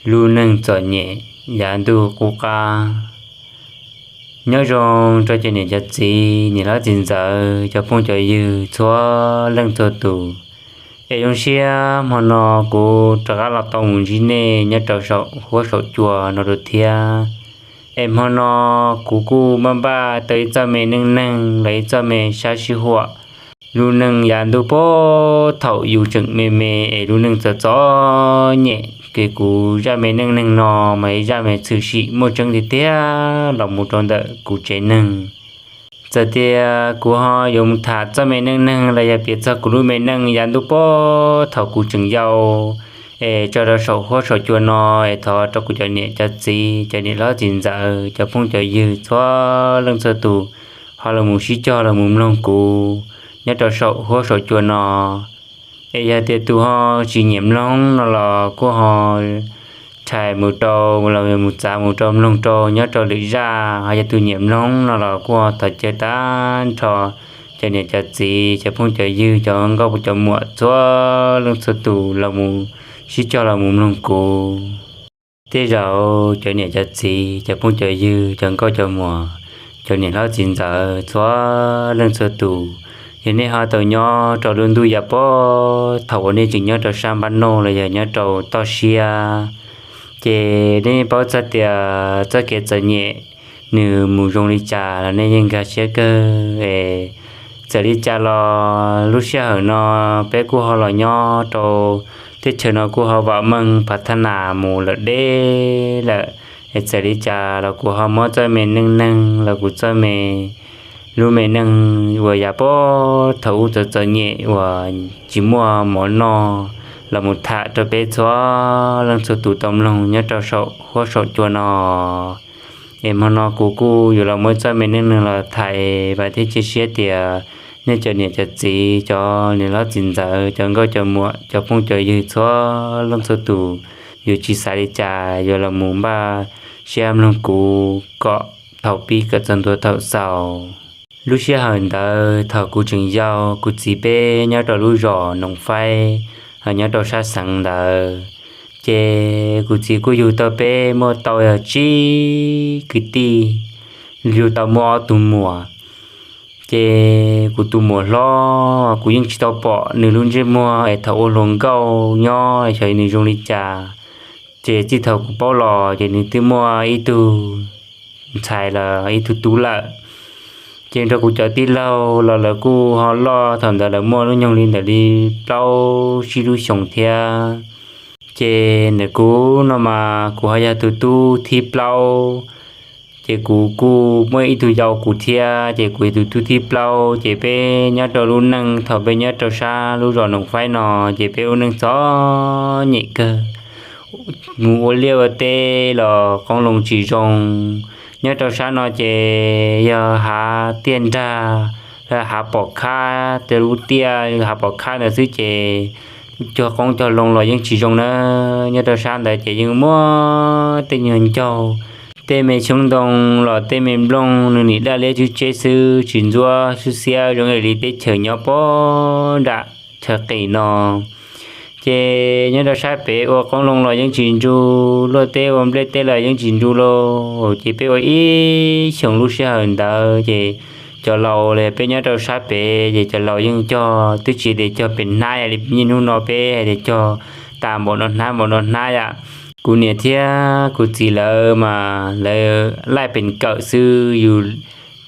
Lub neej txom nyem yav ntuj qub qab. Nyob zoo rau cov niam cov txiv, niam hlob txiv ntxawm, cov phooj cov ywg txhua leej txhua tus. Es zoo siab hmo no kuv rov qab los tau mus ntsib nej nyob rau saum huab saum cua no dua thiab. Es hmo no kuv kuj npaj npaj tau ib txoj me neej neeg los ib txoj me sab sij huam. Lub neej yav ntuj puag thaum yus tseem me me es lub neej txom txom nyem, ces kuv zaj me neej neeg no mas ib zaj me tshwm sim muaj tseeb tiag tiag los mus rau ntawm kuv tsev neeg. Txawm tias kuv ho yuav mus tham txoj me neej neeg los yog piav txog kuv lub me neej yav ntuj puag thaum kuv tseem yau es tso rau saum huab saum cua no, es thov rau kuv cov niam cov txiv, cov niam hlob txiv ntxawm, cov phooj cov ywg txhua leej txhua tus ho los mus sib cog los mus mloog kuv nyob rau saum huab saum cua no. Es yog tias tus ho tsis nyiam mloog no los kuj ho thaij mus rau, los mus txav mus rau mloog rau nyob rau lwm zaj. Ho yog tus nyiam mloog no los kuj ho thov caw tag nrho cov niam cov txiv, cov phooj cov ywg, cov nkauj cov muam txhua leej txhua tus los mus sib cog los mus mloog kuv. Tej zaum cov niam cov txiv, cov phooj cov ywg, cov nkauj cov muam, cov niam hlob txiv ntxawm txhua leej txhua tus, yog nej ho tau nyob rau lub ntuj yav puag thaum uas nej tseem nyob rau sab npab noj los yog nyob rau toj siab, ces nej yeej paub txog tias txoj kev txom nyem nws mus zoo li cas los nej yeej nkag siab kawg es. Txawm li cas los lub sij hawm no peb kuj ho los nyob rau teb chaws no kuj ho vam meej phav thab nas mus lawm deb lawm. Es txawm li cas los kuv ho muab txoj me neej neeg los kuv txoj me, lub me neej uas yav puag thaum ub txom txom nyem uas tsis muaj mov noj los mus tham rau peb txhua leej txhua tus tau mloog nyob rau saum huab saum cua no. Es hmo no kuv kuj yuav los muab txoj me neej neeg los tham, vam thiab cia siab tias nej cov niam cov txiv, cov niam hlob txiv ntxawm, cov nkauj cov muam, cov phooj cov ywg txhua leej txhua tus yuav tsis xav li cas, yuav los mus npaj siab mloog kuv kom thaum pib kom txog ntua thaum xaus. Lub sij hawm ntawd thaum kuv tseem yau, kuv txiv peb nyob rau lub zos Noom Faib, nyob rau sab xeev ntawd. Ces kuv txiv kuj yug tau peb muaj tau yog tsib kwv tij, yug tau muaj ob tug muam. Ces kuv tus muam hlob kuv yeej tsis tau pom nws lub ntsej muag es thaum ua hluas nkauj nyob xyov nws zoo li cas. Ces txij thaum kuv paub los ces nws twb muaj ib tug ntxhais los ib tug tub lawm. Ces nrog kuv cov tij laug los lawv kuj ho loj, thaum ntawd lawv muaj lub nyoog li ntawm li plaub tsib lub xyoos thiab. Ces ntawm kuv no mas kuv ho yog tus tub thib plaub. Ces kuv kuj muaj ib tug yau kuv thiab, ces kuv yog tus tub thib plaub. Ces peb nyob rau lub neej thaum peb nyob rau sab lub zos Noom Faib no, ces peb lub neej txom nyem kawg. Mus ua liaj ua teb los qoob loo tsis zoo. Nyob rau sab no ces yog hav tiaj nrag, hav pom khab, tej lub tiaj hav pom khab ntawd xwb ces cog qoob cog loo los yeej tsis zoo na. Nyob rau sab ntawd ces yeej muaj tej nyuag ncaug, tej me xyoob ntoo los tej me nplooj nws nim daj liab tswb tseb xwb, tsis ntxuab xwb xiab zoo li teb chaws nyob pem nram chaw qis no. Ces nyob rau sab pem ua qoob loo los yeej tsis ntsu, luaj teb ua nplej teb los yeej tsis ntsu lauj. Ces peb ua ib xyoos lub sij hawm ntawd ces cov laus los peb nyob rau sab pem ces cov laus yeej cog twb tsis tias cog pem hnab li niaj hnub no peb hais tias cog tas npaum no hnab npaum no hnab yam. Kuv niam thiab kuv txiv lawv mas lawv laij pem kawm xwb, yus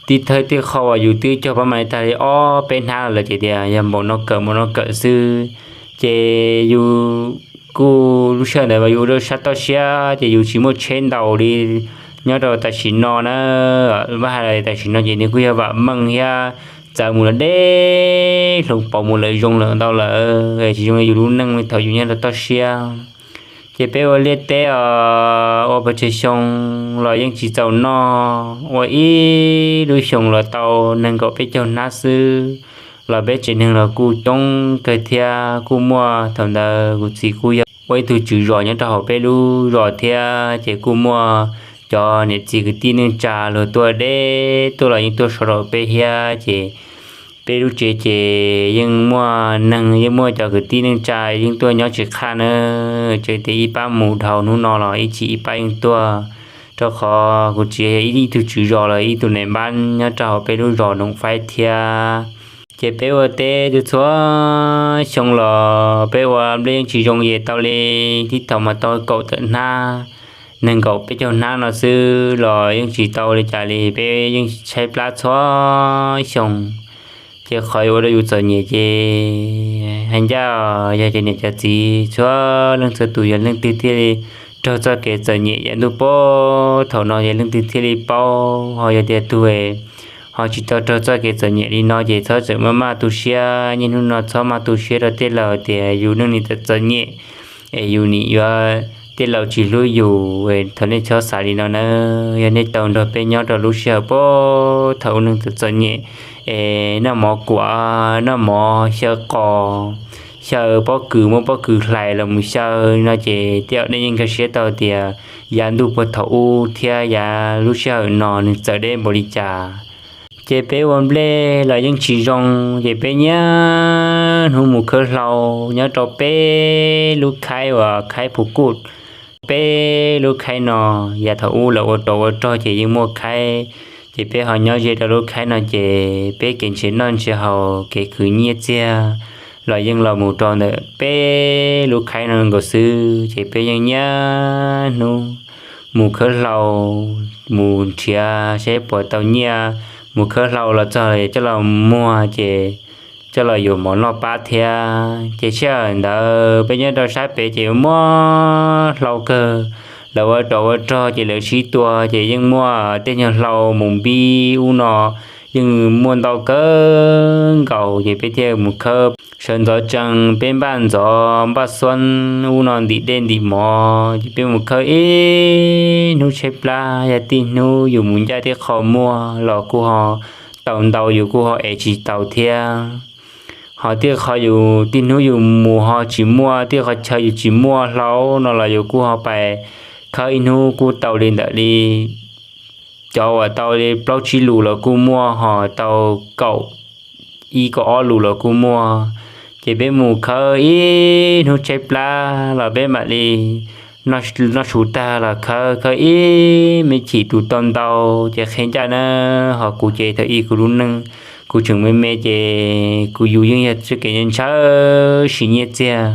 tib thawj tib qho uas yus twb cog pab mas li tag li ob peb hnab lawm ces tias yog npaum no kawm npaum no kawm xwb. Ces yus kuj lub sij hawm ntawd mas yus ua rau sab toj siab ces yus tsis muaj tsheb ntaus li nyob rau tam sim no na. Vaj hais los tam sim no ces nws kuj yog vam meej thiab, txawv mus lawm deb, hloov pauv mus lawm zoo lawm ntau lawm, tsis zoo li yus lub neej li thaum yus nyob rau toj siab. Ces peb ua liaj teb os, ua pes tsawg xyoo los yeej tsis txaus noj, ua ib lub xyoos los tau nees nkaum peb caug hnab xwb, los peb tsev neeg los kuj coob kawg thiab. Kuj muaj thaum ntawd kuv txiv kuj yog ua ib tug tswv zos nyob rau hauv peb lub zos thiab, ces kuj muaj cov niam txiv kwv tij neej tsa luag tuaj deb tuaj los yeej tuaj so rau peb thiab. Ces peb lub tsev ces yeej muaj neeg, yeej muaj cov kwv tij neej tsa yeej tuaj nyob tsis qhaj na. Tseem tias ib pab mus dhau hnub no los ib chim ib pab yeej tuaj, rau qhov kuv tsis yog ib tug tswv zos los ib tug nais npab nyob rau hauv peb lub zos Noom Faib thiab. Ces peb ua teb txhua xyoo los peb ua nplej yeej tsis zoo ces tau li, tib thaum mas tau kaum tawm hnab, nees nkaum peb caug hnab no xwb los yeej tsis tau li cas li, peb yeej tshaib plab txhua xyoo. Ces qhov ua rau yus txom nyem ces hais ncaj yog cov niam cov txiv txhua leej txhua tus yog leej twg thiaj li raug txoj kev txom nyem yav ntuj pab thaum no ces leej twg thiaj li paub, ho yog tias tus ho tsis tau raug txoj kev txom nyem li no ces txhob tseem maj maj tu siab, niaj hnub no txhob maj tu siab rau tej laus tias yus neej li txom nyem es yus nim yuav tej laus tsis hlub yus, thov nej txhob xav li no na. Yog nej tau nrog peb nyob rau lub sij hawm pab thaum ua neeg txom txom nyem es noj mov kuam, noj mov xyaw qos, xyaw pob kws, muab pob kws hlais los mus xyaw no ces tej zaum nej yeej nkag siab tau tias yav ntuj puag thaum ub thiab yav lub sij hawm no nws txawv deb npaum li cas. Ces peb ua nplej los yeej tsis zoo, ces peb niaj hnub mus khawb hlau nyob rau peb lub khaib uas khaib Phu Kuj. Peb lub khaib no yav thaum ub lawv ua rov ua rog ces yeej muaj khaib, ces peb ho nyob ze rau lub khaib no ces peb kev ntshaw noj ntshaw haus kev khwv nyiaj txiag los yeej los mus rau ntawm peb lub khaib no nkaus xwb. Ces peb yeej niaj hnub mus khawb hlau, mus nrhiav saib puas tau nyiaj, mus khawb hlau los txog coj los muag ces coj los yuav mov noj pab thiab. Ces sij hawm ntawd peb nyob rau sab pem ces muaj hlau kawg, lawv ua rov ua rog ces lawv sib tua ces yeej muaj tej nyuag hlau mus npib ub no, yeej muaj ntau kawg nkaus ces peb thiaj mus khawb. Sawv ntxov tsees peb npaj ntxov npaj xuab ub no ntim dej ntim mov ces peb mus khawb ib hnub tshaib plab, yog tib hnub yus mus ncaj tib qho muaj los kuj ho tau ntau, yus kuj ho ev tsis tau thiab. Ho tib qho yus tib hnub yus mus ho tsis muaj, tib qho chaw yus tsis muaj hlau no los yus kuj ho pais khawb ib hnub kuj tau li ntawm li cov uas tau li plaub tsib lus los kuj muaj, ho tau kaum ib kaum ob lus los kuj muaj. Ces peb mus khawb ib hnub tshaib plab los peb mam li noj su tag los khawb, khawb ib me chim tus tau ntau. Ces qhia ncaj na, ho kuv ces thaum ub kuv lub neej kuv tseem me me ces kuv yus yeej yog txoj kev ntshaw siv nyiaj txiag.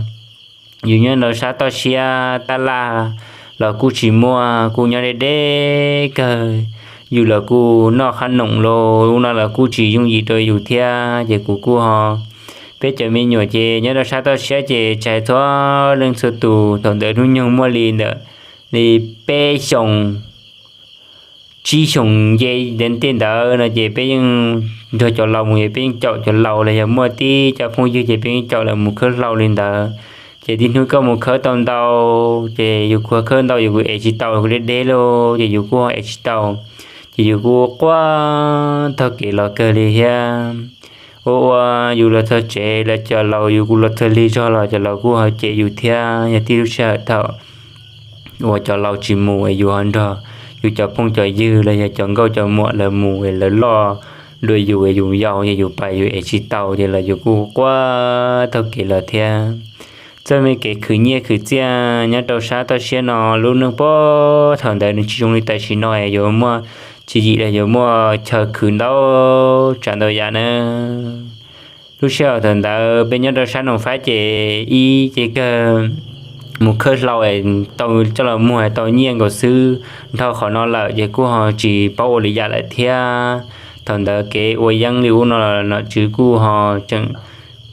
Yus nyob rau sab toj siab tab laj los kuj tsis muaj, kuj nyob deb deb kawg. Yus los kuj noj qhab noom los ub no los kuj tsis yooj yim rau yus thiab. Ces kuv kuj ho, peb cov me nyuam ces nyob rau sab toj siab ces txhua leej txhua tus thaum ntawd hnub nyoog muaj li ntawm li peb xyoos tsib xyoos nce ntev ntawd no ces peb yeej nrog cov laus mus, peb yeej caum cov laus los yog muaj tib cov phooj ywg ces peb yeej caum lawv mus khawb hlau li ntawd. Ces tib hnub koj mus khawb tau ntau, ces yus kuj khawb ntau yus kuj ev tsis tau, kuj deb deb lawm ces yus kuj ev tsis tau. Ces yus kuj quaj taug kev los kawg li thiab. Ua ua yus los txog tsev los cov laus, yus kuj los txog lig zog los cov laus kuj ho cem yus thiab. Yog tib lub sij hawm thaum uas cov laus tsis mus es yus ho nrog yus cov phooj cov ywg los yog cov nkauj cov muam lawv mus es lawv loj dua yus es yus yau es yus pais yus ev tsis tau ces los yus kuj quaj taug kev los thiab. Txoj me kev khwv nyiaj khwv txiaj nyob rau sab toj siab no lub neej pab thaum ntawd nws tsis zoo li tam sim no es yuav muaj tswv yim los yuav muaj chaw khwv ntau tsav ntau yam na. Lub sij hawm thaum ntawd peb nyob rau sab Noom Faib ces ib ce kawg mus khawb hlau es tau coj los muag tau nyiaj nkaus xwb. Dhau qhov no lawm ces kuj ho tsis paub ua li yam lawm thiab. Thaum ntawd kev ua yeeb li ub no los nom tswv kuj ho tseem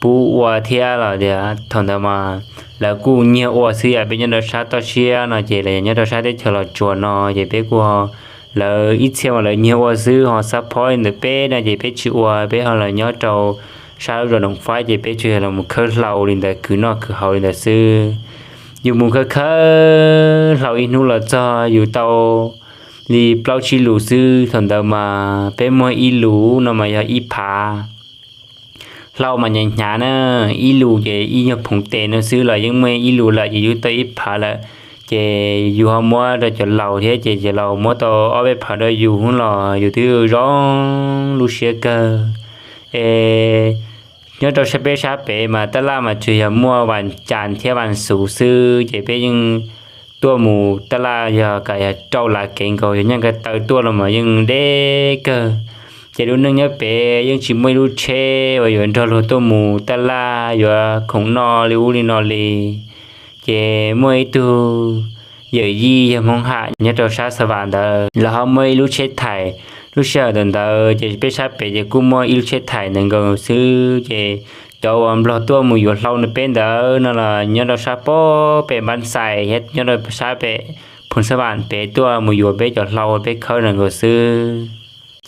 pub ua thiab los tias thaum ntawd mas lawv kuj nyiag ua xwb yam peb nyob rau sab toj siab no ces los yog nyob rau sab teb chaws Los Tsuas no ces peb kuj ho, lawv ib txhia mas lawv nyiag ua xwb ho xab phob li ntawm peb no ces peb tsis ua, peb ho los nyob rau sab lub zos Noom Faib ces peb tsuas yog los mus khawb hlau li ntawd, khwv noj khwv haus li ntawd xwb. Yus mus khawb khawb hlau ib hnub los txog yus tau li plaub tsib lus xwb. Thaum ntawd mas peb muag ib lus no mas yog ib phav. Hlau mas hnyav hnyav na, ib lus ces ib nyuag phoov tes no xwb los yeej muaj ib lus lawm ces yus tau ib phav lawm. Ces yus ho muab rau cov laus thiab ces cov laus muab tau ob peb phav rau yus los yus twb zoo lub siab kawg. Es nyob rau sab peb sab pem mas taj laj mas tsuas yog muaj Vas Cas thiab Vas Xuv xwb, ces peb yeej tuaj mus taj laj yog kam yog rau lav kev nkaus, yog nyob ko taw tuaj los mas yeej deb kawg. Ces lub neej nyob pem yeej tsis muaj ib lub tsheb uas yuav nrog luag tuaj mus taj laj yuav khoom noj li ub li no li. Ces muaj ib tug yawm yij yog Hmoob Ham nyob rau sab Xa Vam ntawd, lawv ho muaj ib lub tsheb thaim. Lub sij hawm ntawd ces peb sab pem ces kuj muaj ib lub tsheb thaim ntawd nkaus xwb. Ces cov uas Nplog tuaj mus yuav hlau no peb ntawd no los nyob rau sab pem Npab Xais thiab nyob rau sab pem Phoos Xa Vam pem tuaj mus yuav peb cov hlau peb khawb ntawd nkaus xwb.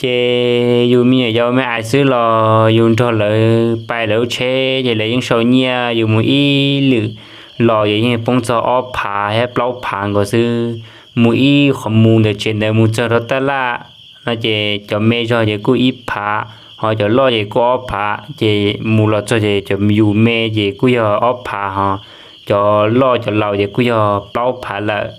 Ces yus me nyuam yaus me ais xwb los yus nrog lawv pais lawv lub tsheb ces lawv yeej sau nyiaj yus mus ib lwm los ces yeej poob txog ob phav thiab plaub phav nkaus xwb. Mus ib qhov mus ntawm tsev ntawd mus txog rau taj laj no ces cov me zog ces kuj ib phav, ho cov loj ces kuj ob phav, ces mus los txog ces cov yus me ces kuj yog ob phav, ho cov loj cov laus ces kuj yog plaub phav lawm.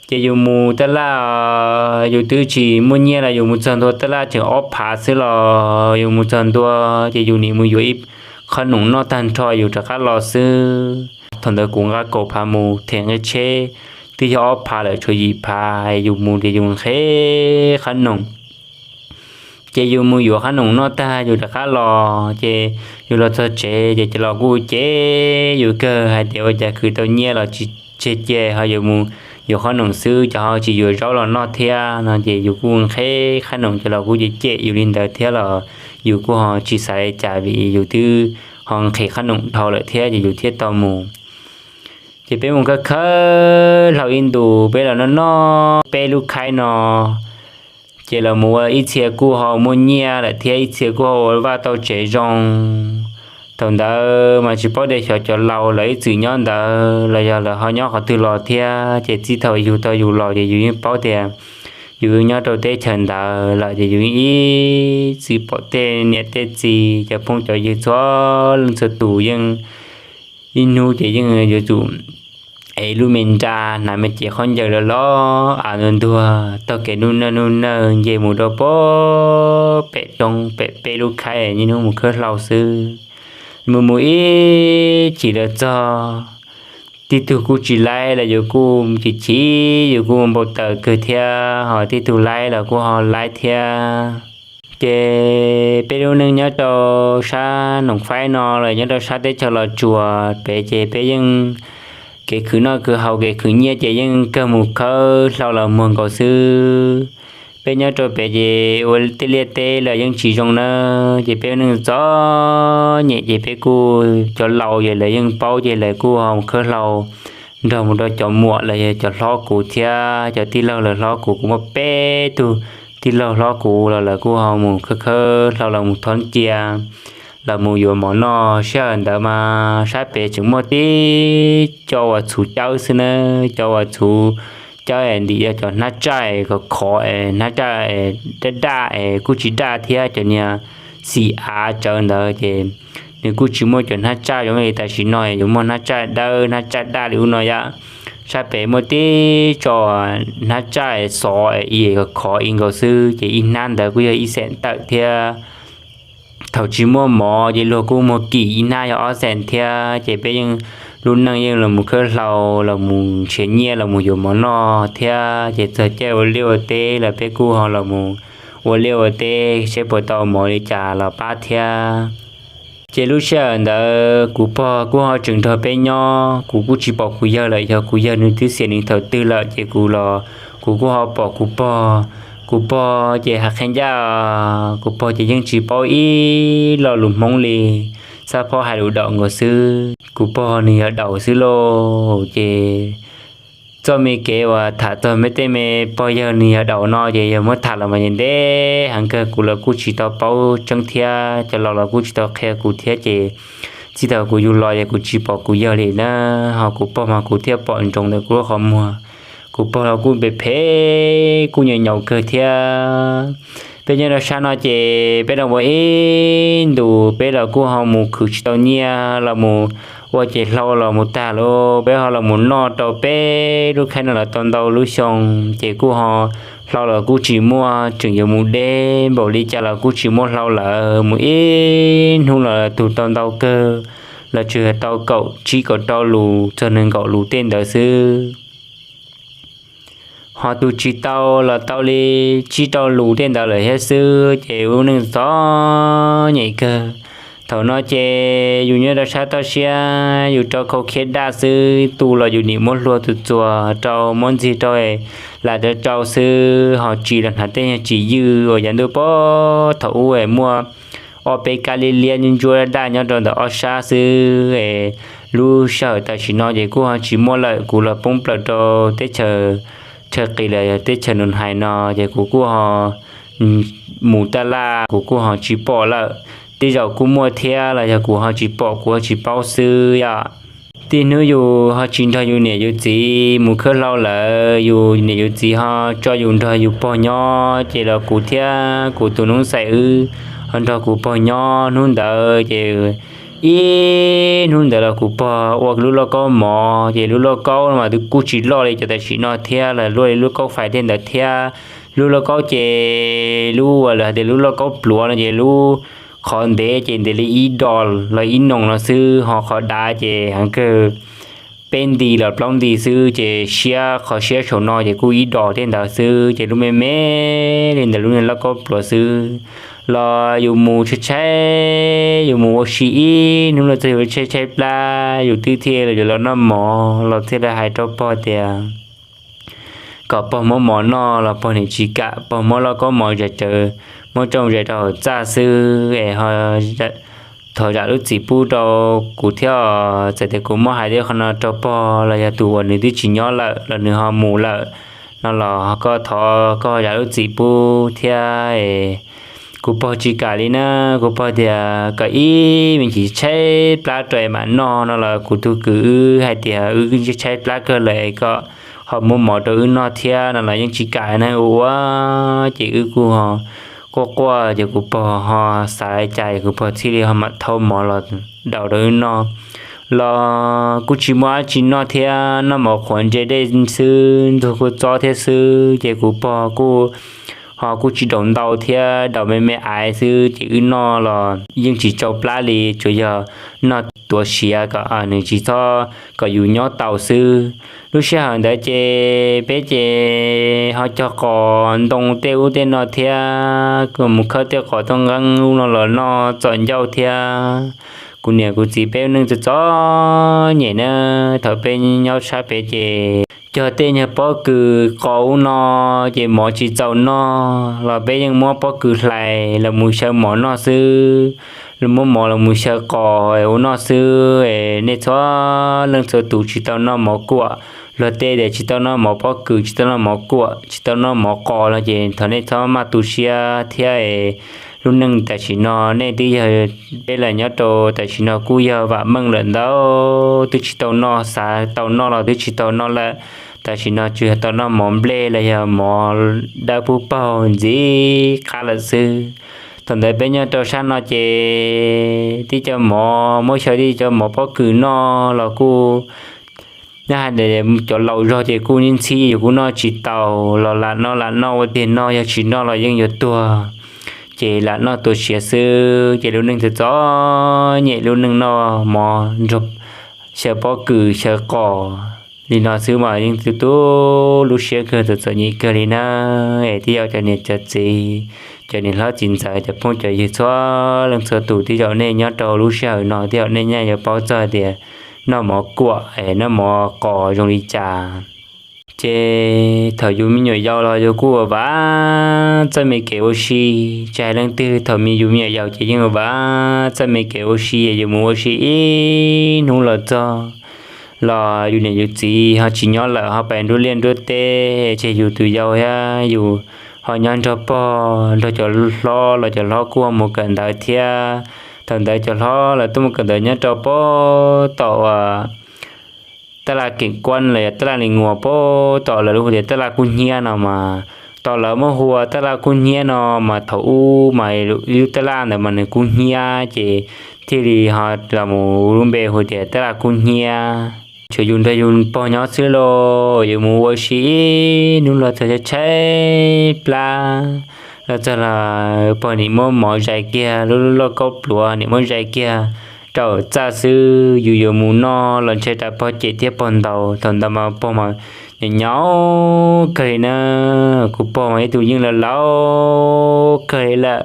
Ces yus mus taj laj, yus twb tsis muaj nyiaj los yus mus txog ntua taj laj tseem ob phav xwb los yus mus txog ntua ces yus nim mus yuav ib qhob noom noj tag nrho yus rov qab los xwb. Thaum ntawd kuv nqa kaum phav mus, them nqi tsheb twb yog ob phav lawm tshuav yim phav, yus mus ces yus nqhis qhob noom. Ces yus mus yuav qhob noom noj tag yus rov qab los, ces yus los txog tsev ces cov laus kuj cem yus kawg hais tias ua cas khwv tau nyiaj los tsis tseg cia ho yuav mus yuav qhob noom xwb, cov ho tsis yuav zaub los noj thiab no ces yus kuj nqhis qhob noom, cov laus kuj cem cem yus li ntawd thiab los yus kuj ho tsis xav li cas vim yus twb ho nqhis qhob noom dhau lawm thiab ces yus thiaj tau mus. Ces peb mus khawb khawb hlau ib ntus, peb los noj noj peb lub khaib no, ces los mus ua ib txhia kuj ho muaj nyiaj lawm thiab ib txhia kuj ho ua vaj tau tsev zoo. Thaum ntawd mas tsis paub tias xyov cov laus lawv ib txwm nyob ntawd los yog lawv ho nyob qhov twg los thiab, ces txij thaum yus tau yus los ces yus yeej paub tias yus nyob rau teb chaws ntawd lawm ces yus ib txwm pom tej niam tej txiv cov phooj cov ywg txhua leej txhua tus yeej ib hnub ces yeej yuav tsum ev lub me nra hnav me cev khaub ncaws los los av ntuag ntuag taug kev nub nawj nub nawj nce mus rau pem roob pem peb lub khaib niaj hnub mus khawb hlau xwb. Mus mus ib chim los txog, tib tug kuj tsis laib los yus kuj chim chim, yus kuj npau taws kawg thiab, ho tib tug laib los kuj ho laib thiab. Ces peb lub neej nyob rau sab Noom Faib no los nyob rau sab teb chaws Los Tsuas pem ces peb yeej kev khwv noj khwv haus kev khwv nyiaj ces yeej kawg mus khawb hlau los muag nkaus xwb. Peb nyob rau pem ces ua tej liaj teb los yeej tsis zoo na, ces peb neej txom nyem ces peb kuj cov laus ces lawv yeej paub ces lawv kuj ho mus khawb hlau nrog mus rau cov muam los yog cov hlob kuv thiab cov tij laug lawv hlob kuv, kuv muaj peb tug tij laug hlob kuv los lawv kuj ho mus khawb khawb hlau los mus thob cia los mus yuav mov noj. Sij hawm ntawd mas sab pem tseem muaj tib co uas txhuv cawb xwb na, cov uas txhuv cawb es ntim yog cov hnab tsaj khov khov es hnab tsaj daj daj es kuj tsis daj thiab, cov niag xim av tsawv ntawd ces nws kuj tsis muaj cov hnab tsaj zoo li tam sim no yuav muaj hnab tsaj dawb hnab tsaj daj li ub no yom. Sab pem muaj tib co hnab tsaj xov i khov khov i nkaus xwb ces ib hnab ntawd kuj yog ib xees tawm thiab. Thaum tsis muaj mov ces luag kuj muag kim ib hnab yog ob xees thiab, ces peb yeej lub neej yeej los mus khawb hlau los mus nrhiav nyiaj los mus yuav mov noj thiab, ces txog caij ua liaj ua teb los peb kuj ho los mus ua liaj ua teb seb puas tau mov li cas los pab thiab. Ces lub sij hawm ntawd kuv pog kuj ho tseem nrog peb nyob, kuv kuj tsis pom kuv yawg lawm, yog kuv yawg nws twb xiam nws thaum twg lawm, ces kuv los kuv kuj ho pom kuv pog. Kuv pog ces hais qhia ncaj, kuv pog ces yeej tsis paub ib lo lus Hmoob li, txhob phob hais lus daum nkaus xwb. Kuv pog nws yog daum xwb lauj. Ces txoj me kev uas tham txog me tej me pog yawg nws yog daum no ces yog muab tham los mas yeej ntev heev kawg, kuv los kuj tsis tau paub tseeb thiab, cov laus los kuj tsis tau qhia kuv thiab, ces txij thaum kuv yug los ces kuv tsis pom kuv yawg li na. Ho kuv pog mas kuv thiaj pom ntsoov ntawm kuv lub qhov muag. Kuv pog los kuj phem phem, kuj nyaum nyaum kawg thiab. Peb nyob rau sab no ces peb los ua ib ntus peb los kuj ho mus khwv tsis tau nyiaj los mus Ua ces hlau los mus tag lawm, peb ho los mus noj rau peb lub khaib no los tau ntau lub xyoo, ces kuj ho hlau los kuj tsis muaj, tseem yuav mus deb npaum li cas los kuj tsis muaj hlau lawm. Mus ib hnub los tug tau ntau kawg, los tsuas tau kaum tsib kaum rau lus txog nees nkaum lus tej ntawd xwb. Ho tug tsis tau los tau li tsib rau lus tej ntawd lawm thiab xwb, ces ua neej txom nyem kawg. Thaum no ces yus nyob rau sab toj siab, yus rau khau khiab daj xwb, tu los yus niam muab hlua txuas txuas rau, muab ntxig rau, lam rau rau xwb, ho tsis los hnav tej nyuag tsis ywj uas yav ntuj pob thaum ub es muaj ob peb kab liab liab ntsuab daj nyob rau ntawm ob sab xwb. Lub sij hawm tam sim no ces kuj ho tsis muaj lawm, kuv los poob plaws rau teb chaws, chaw qis los yog teb chaws nus hais no, ces kuv kuj ho mus taj laj kuv kuj ho tsis pom lawm. Tej zaum kuj muaj thiab los yog kuv ho tsis pom, kuv ho tsis paub xwb yom. Tib hnub yus ho tsis nrog yus niam yus txiv mus khawb hlau lawm, yus niam yus txiv ho tso yus nrog yus pog nyob, ces los kuv thiab kuv tus noob xais wb ho nrog kuv pog nyob hnub ntawd ces ib hnub ntawd los kuv pog ua lub lauj kaub mov, ces lub lauj kaub mas kuj tsis loj li cov tam sim no thiab, los luaj li lub kaub fais tej ntawd thiab. Lub lauj kaub ces lub uas lawv hais tias lub lauj kaub pluav no ces lub qhov ntev ces ntev li ib dos los ib noos no xwb, ho qhov dav ces heev kawg peb nti los plaub nti xwb, ces siab qhov siab saum no ces kuj ib dos tej ntawd xwb, ces lub me me li ntawd lub niag lauj kaub pluav xwb. Los yus mus tshaib tshaib, yus mus ua si ib hnub los txog yus tshaib tshaib plab, yus twb thiaj li yuav los noj mov los thiaj li hais rau pog tias kom pog muab mov noj los pog niam tsis kam, pog muab lauj kaub mov zais tsawv, muab tsoo zais rau hauv txaj xwb es thov zam lub txim pub rau kuv thiab. Txawm tias kuv muab hais tej qhov no rau pog los yog tus uas nws twb tsis nyob lawm los nws ho mus lawm no los koj thov koj zam lub txim pub thiab. Kuv pog tsis kam li na, kuv pog tias kom ib me ntsis tshaib plab rau es mam noj no los kuv tus kwv wb hais tias wb tshaib plab kawg lawm es kom ho muab mov rau wb noj thiab no los yeej tsis kam na. Ua ua ces wb kuj ho quaj quaj ces kuv pog ho xav li cas es kuv pog thiaj li ho mam thau mov los daus rau wb noj. Los kuj tsis muaj dab tsi noj thiab, noj mov qhuav ntse dej xwb, ntxuag kua txob thiab xwb, ces kuv pog kuj ho kuj tsis daus ntau thiab, daus me me aiv xwb, ces wb noj los yeej tsis tsau plab li, tsuas yog noj tuav siav kom nws tsis txhob, kom yus nyob tau xwb. Lub sij hawm ntawd ces peb ces ho cog qos ntoo tej ub tej no thiab, mus khawb tej qos toj nqeeb ub no los noj txom ncauj thiab. Kuv niam kuv txiv peb ua neej txom txom nyem na. Thaum peb nyob sab pem ces cog tej nyuag pob kws qos ub no ces mov tsis txaus noj los peb yeej muab pob kws hlais los mus xyaw mov noj xwb, muab mov los mus xyaw qos ua noj xwb. Nej txhua leej txhua tus tsis tau noj mov kuam, luag tej tias tsis tau noj mov pob kws, tsis tau noj mov kuam, tsis tau noj mov qos no ces thov nej txhob maj tu siab thiab. Lub neej tam sim no nej twb yog, peb los nyob rau tam sim no kuj yog vam meej lawm ntau, twb tsis tau noj, xav tau noj los twb tsis tau noj lawm. Tam sim no tsuas yog tau noj mov nplej los yog mov dawb pub paug ntxiv qab lawm xwb. Thaum ntawd peb nyob rau sab no ces tib co mov, muab xyaw tib co mov pob kws noj los kuj, nyob hais tias cov laus zog ces kuj ntxhib yus kuj noj tsis tau, los lam noj lam noj ua tiag noj, yog tsis noj los yeej yuav tuag, ces lam noj tuav siav xwb. Ces lub neej txom txom nyem, lub neej noj mov nrog xyaw pob kws xyaw qos li no xwb mas yeej tu tu lub siab kawg, txom txom nyem kawg li na. Es twb yog cov niam cov txiv, cov niam hlob txiv ntxawm, cov phooj cov ywg txhua leej txhua tus, tej zaum nej nyob rau lub sij hawm no tej zaum nej nyaj yuav paub txog tias noj mov kuam es noj mov qos zoo li cas. Ces thaum yus me nyuam yaus los yus kuj ua vam txawj me kev ua si, tsis hais leej twg thaum me yus me nyuam yaus ces yeej ua vam txawj me kev ua si, yus mus ua si ib hnub los txog los yus niam yus txiv ho tsis nyob lawm, ho pais nruab liaj nruab teb, ces yus tus yau thiab yus ho nyob nrog pog nrog cov hlob los cov hlob kuj ho mus kawm ntawv thiab. Thaum ntawd cov hlob lawv tuaj mus kawm ntawv nyob rau pem tom uas taj laj Keem Kuab los yog taj laj Li Nguas pem tom lawv lub hu tias taj laj Kub Hnyiab no mas, tom lawv muab hu ua taj laj Kub Hnyiab no mas thaum ub mas lub taj laj ntawd mas nws kub hnyiab ces thiaj li ho los mus lub npe hu tias Tab Laj Kub Hnyiab. Tsuas yus nrog yus pog nyob xwb los yuav mus ua si ib hnub los txog tshaib plab, los txog los pog nim muab mov zais kiag, lub lub lauj kaub pluav nim muab zais kiag rau txaj xwb, yus yuav mus noj los ntshai tas pog cem thiab pog ntaus. Thaum ntawd mas pog mas nyaum nyaum kawg li na, kuv pog mas ib tug yeej laus laus kawg li lawm.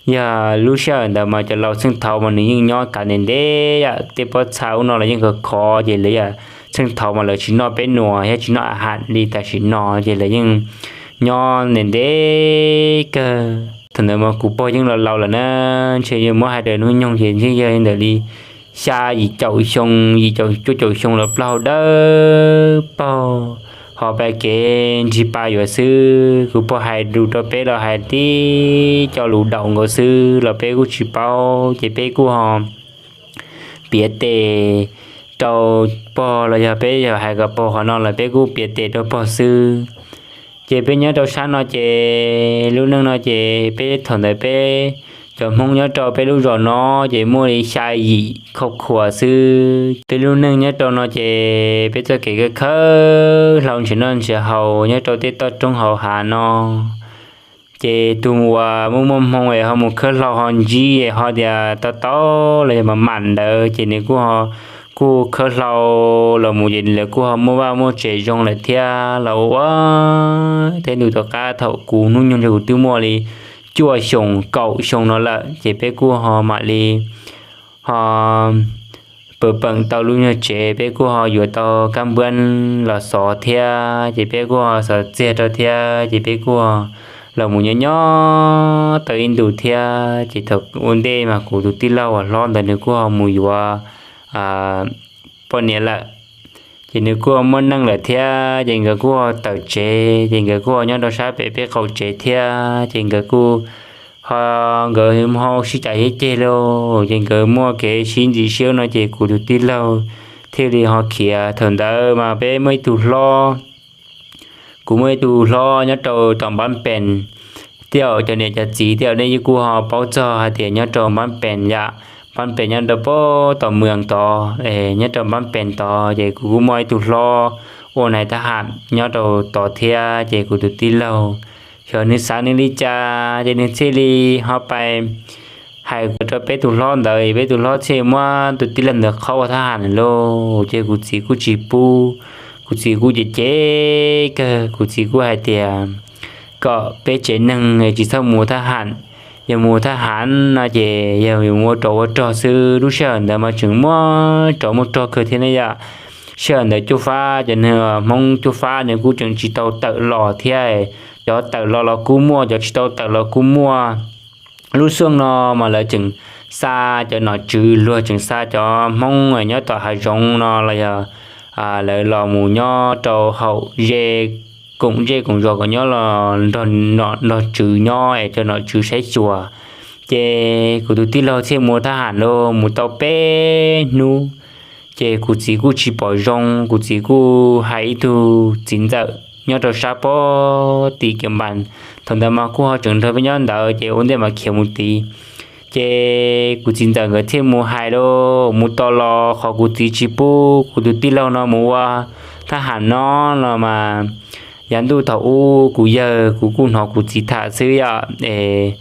Yog lub sij hawm ntawd mas cov laus txheej thaud mas nws yeej nyob kav ntev ntev yom, tej pob txha ub no los yeej khov khov ces lawv yog txheej thaud mas lawv tsis noj peb nus thiab tsis noj a ham li tam sim no ces lawv yeej nyob ntev ntev kawg. Thaum ntawd mas kuv pog yeej laus laus lawm na, ntshe yuav muab hais rau hnub nyoog ces ntshe yog li ntawm li xya yim caum xyoo, yim caum cuaj caum xyoo los plaub hau dawb paug, ho pais kev nrig pa yuav xwb. Kuv pog hais lus rau peb los hais tib co lus daum nkaus xwb los peb kuj tsis paub ces peb kuj ho piav tes rau pog los yog peb yog hais kom pog qhov no los peb kuj piav tes rau pog xwb. Ces peb nyob rau sab no ces lub neej no ces peb thaum ntawd peb cov Hmoob nyob rau peb lub zos no ces muaj li xya yim khauj khuas xwb. Peb lub neej nyob rau no ces peb txoj kev khawb khawb hlau nrhiav noj nrhiav haus nyob rau tej toj roob hauv hav no. Ces tus uas muaj muaj hmoo es ho mus khawb hlau ho ntsib es ho tias tau tau los yog mam mam ntawd ces nws kuj ho kuj khawb hlau los mus ces lawv kuj ho muaj vaj muaj tsev zoo lawm thiab los ua ua. Tej ntu tom qab thaum kuv hnub nyoog ces kuv twb muaj li cuaj xyoos kaum xyoo no lawm ces peb kuj ho mam li ho pw peem tau lub nyuag tsev, peb kuj ho yuav tau kab npuab los xov thiab ces peb kuj ho xov txiag rau thiab ces peb kuj los mus nyob nyob tau ib ntus thiab ces thaum ua ntej mas kuv tus tij laug uas hlob ntawd nws kuj ho mus yuav poj niam lawm. Ces nws kuj muaj neej lawm thiab ces nkawd kuj ho tawm tsev ces nkawd kuj ho nyob rau sab pem peb qaum tsev thiab ces nkawd kuj ho nkawd ho sib cav sib ceg lauj ces nkawd muaj kev sib ntxim siab no ces kuv tus tij laug thiaj li ho khiav. Thaum ntawd mas peb muaj ib tug hlob, kuv muaj ib tug hlob nyob rau tom Npab Pees, tej zaum cov niam cov txiv tej zaum nej yeej kuj ho paub txog hais tias nyob rau Npab Pees yom, Npab Pees nyob rau pem tom Mws tod, nyob rau Npab Pees tod ces kuv kuj muaj ib tug hlob ua nais thab ham nyob rau tod thiab ces kuv tus tij laug xyov nws xav nws li cas ces nws thiaj li ho pais hais rau peb tus hlob ntawd, peb tus hlob thiaj muab tus tij laug ntawd qhaub ua thab ham lauj. Ces kuv txiv kuj tsis pub, kuv txiv kuj cem cem kawg, kuv txiv kuj hais tias kom peb tsev neeg tsis txhob mus thab ham, yog mus thab ham no ces yog yuav mus ua rog ua rog xwb. Lub sij hawm ntawd mas tseem muaj tsov muaj rog kawg thiab ne yom. Sij hawm ntawd cuaj fab, cov neeg Hmoob cuaj fab nws kuj tseem tsis tau tawm los thiab, cov tawm los los kuj muaj, cov tsis tau tawm los kuj muaj. Lub xyoo no mas lawv tseem xa cov nom tswv, luag tseem xa cov Hmoob nyob tom hav zoov no los yog lawv los mus nyob rau hauv ze koom zej koom zos kom nyob los nrog nom nrog tswv nyob es cov nom tswv saib xyuas. Ces kuv tus tij laug thiaj mus thab ham lauj, mus tau peb hnub ces kuv txiv kuj tsis pom zoo, kuv txiv kuj hais ib tug txiv ntxawm nyob rau sab pem tim Kiav Npas, thaum ntawd mas kuj ho tseem nrog peb nyob ntawd ces ua ntej mas khiav mus tid. Ces kuv txiv ntxawm nkawd thiaj mus hais lauj, mus tos los qhov kuv txiv tsis pub kuv tus tij laug no mus ua thab ham no los mas, yav ntuj thaum ub kuv yawg kuv kuj hnov kuv txiv tham xwb yom es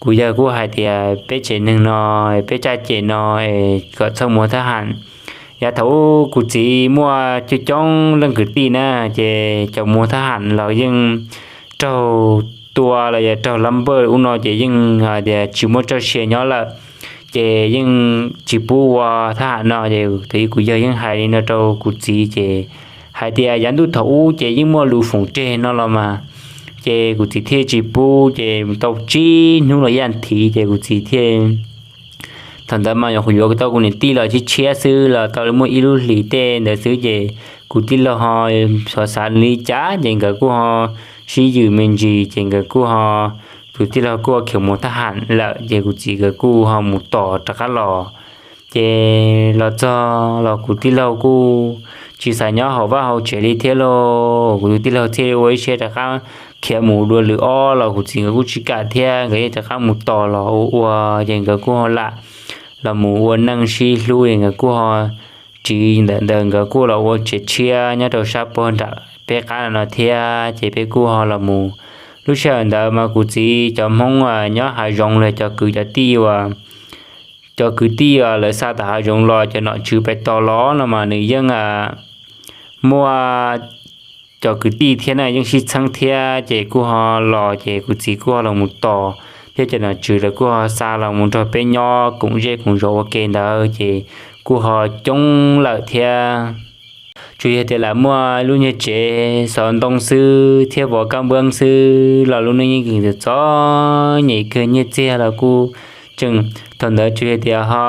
kuv yawg kuj hais tias peb tsev neeg no, peb txoj cai no es kom txhob mus thab ham. Yav thaum ub kuv txiv muaj coob coob leej kwv tij na, ces cov mus thab ham los yeej raug tua los yog raug lab npawj ub no ces yeej hais tias tsis muaj txoj sia nyob lawm, ces yeej tsis pub ua thab ham no. Ces kuv yawg yeej hais li no rau kuv txiv ces hais tias yav ntuj thaum ub ces yeej muaj lus foom tseg no los mas, ces kuv txiv thiaj tsis pub. Ces tau tsib hnub los ib as thiv ces kuv txiv thiaj Thaum ntawd mas nyuam qhuav yuav tau kuv niam tij los tshiab tshiab xwb, los tau muaj ib lub hlis tej ntawd xwb, ces kuv tij laug ho xyov xav li cas ces nkawd kuj ho sib yws me ntsis, ces nkawd kuj ho, kuv tij laug kuj khiav mus thab ham lawm, ces kuv txiv nkawd kuj ho mus tos rov qab los. Ces los txog los kuv tij laug kuj tsis xav nyob hauv vaj hauv tsev li thiab lauj. Kuv tus tij laug thiaj ua ib siab rov qab khiav mus dua lwm ob los kuv txiv nkawd kuj tsis kam thiab, nkawd yeej rov qab mus tos los ua ua, ces nkawd kuj ho lam los mus ua neej sib hlub es nkawd kuj ho tsiv ntawm ntawd nkawd kuj los ua tsev tshiab nyob rau sab puag nram peb qab no thiab. Ces peb kuj ho los mus, lub sij hawm ntawd mas kuv txiv cov Hmoob nyob hav zoov los cov kwv cov tij uas cov kwv tij uas lawv xa tom hav zoov los cov nom tswv pais tos los no mas nws yeej muaj cov kwv tij thiab na yeej sib txheeb thiab ces kuj ho los ces kuv txiv kuj ho los mus tos thiab cov nom tswv lawv kuj ho xa los mus nrog peb nyob koom zej koom zos ua ke ntawd ces kuj ho coob lawm thiab. Tsuas yog tias lam muaj lub nyuag tsev xov ntoo xwb thiab vov kab npab xwb los lub neej yeej txom nyem kawg, nyiaj txiag los kuj tseem, thaum ntawd tsuas yog tias ho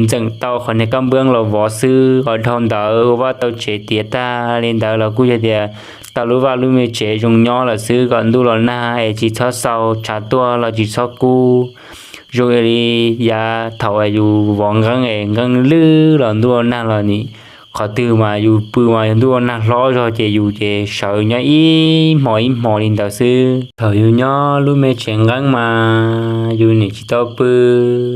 ntxeem tau qhov niag kab npab los vov xwb, ho dhau ntawd ua vaj tau tsev tiav tag li ntawd los kuj yog tias tau lub vaj lub me tsev zoo nyob lawm xwb kom ntuj los nag es tsis txhob xau, tshav tuaj los tsis txhob kub. Zoo li yav thaum yus vov nqeeb es nqeeb lwj los ntuj los nag los nim qhov twg mas yus pw mas yog ntuj los nag hlob zog ces yus ces sawv nyob ib hmo ib hmo li ntawd xwb. Thaum yus nyob lub me tsev nqeeb mas yus nim tsis tau pw,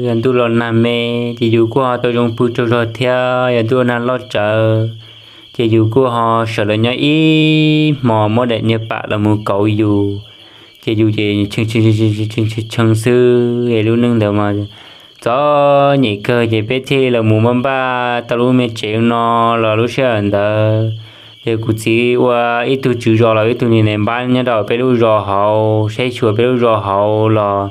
yog ntuj los nag me ces yus kuj ho tau zoo pw tsaug zog thiab. Yog ntuj los nag loj tsawv ces yus kuj ho sawv los nyob ib hmo, muab daim niag pam los mus kauv yus, ces yus ces tshee xwb. Lub neej ntawd mas txom nyem kawg ces peb thiaj los mus npaj npaj tau lub me tsev no los lub sij hawm ntawd ces kuv txiv ua ib tug tswv zos los ib tug niag nais npab nyob rau peb lub zos hauv, saib xyuas peb lub zos hauv los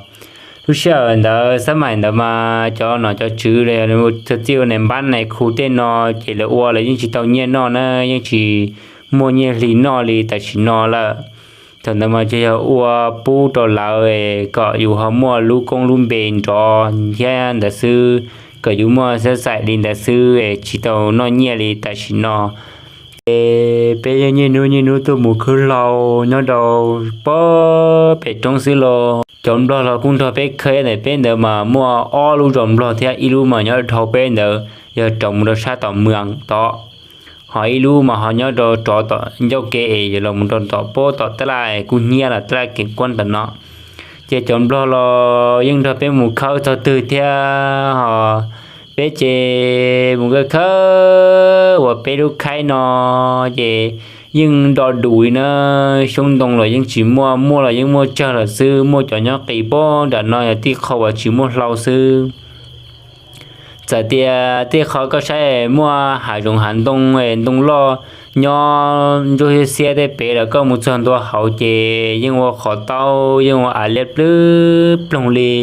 lub sij hawm ntawd xab maim ntawd mas cov nom cov tswv los txawj txij ua nais npab nais khu tej no ces lawv ua lawv yeej tsis tau nyiaj noj na, yeej tsis muaj nyiaj hli noj li tam sim no lawm. Thaum ntawd mas ces yog ua pub rau lawv kom yus ho muaj lub koob lub npe nrov thiab ntawd xwb, kom yus muaj xab xaim li ntawd xwb es tsis tau noj nyiaj li tam sim no. Ces peb yeej niaj hnub niaj hnub tuaj mus khawb hlau nyob rau pem roob xwb los cov nplog los kuj nrog peb khawb ntawm peb ntawd mas muaj ob lub zos nplog thiab ib lub mas nyob dhau peb ntawd yog rau mus rau sab tom mws tod, ho ib lub mas ho nyob rau rov tom ncauj kev es yuav los mus rau tom pob tom taj laj kuj hnyiab los taj laj kev kuab ntawm no. Ces cov nplog los yeej nrog peb mus khawb txog twg thiab ho peb ces mus khawb khawb uas peb lub khaib no ces yeej do dus li na, xyoob ntoo los yeej tsis muaj, muaj los yeej muaj tsawg lawm xwb, muaj cov nyob qis pob nram no yog tij qho uas tsis muaj hlau xwb. Txawm tias tij qho koj saib muaj hav zoov hav ntoo, ntoo loj nyob ntsuab xiab xiab tej pem los koj mus txog ntua hauv ces yeej ua qhov taub, yeej ua av liab plwb ploog li,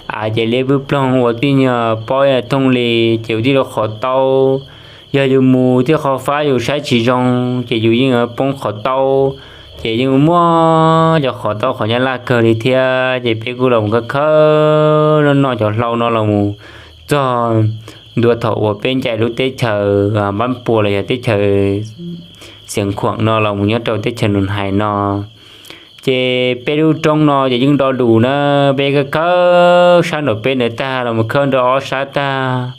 av ces liab plwb ploog ua tib nyuag pob thooj li ces ua tib lub qhov taub. Yog yus mus tij qho fab yus saib tsis zoo ces yus yeej poob qhov taub, ces yeej muaj cov qhov taub qhov nyab laj kawg li thiab. Ces peb kuj los mus khawb khawb noj noj cov hlau no los mus txog ntua thaum uas peb ncaim lub teb chaws Npab Puas los yog teb chaws Xiav Khuam no los mus nyob rau teb chaws Nus Hais no. Ces peb lub roob no ces yeej do dus na, peb khawb khawb sab nraum peb ntawd tag los mus khawb nrau ob sab tag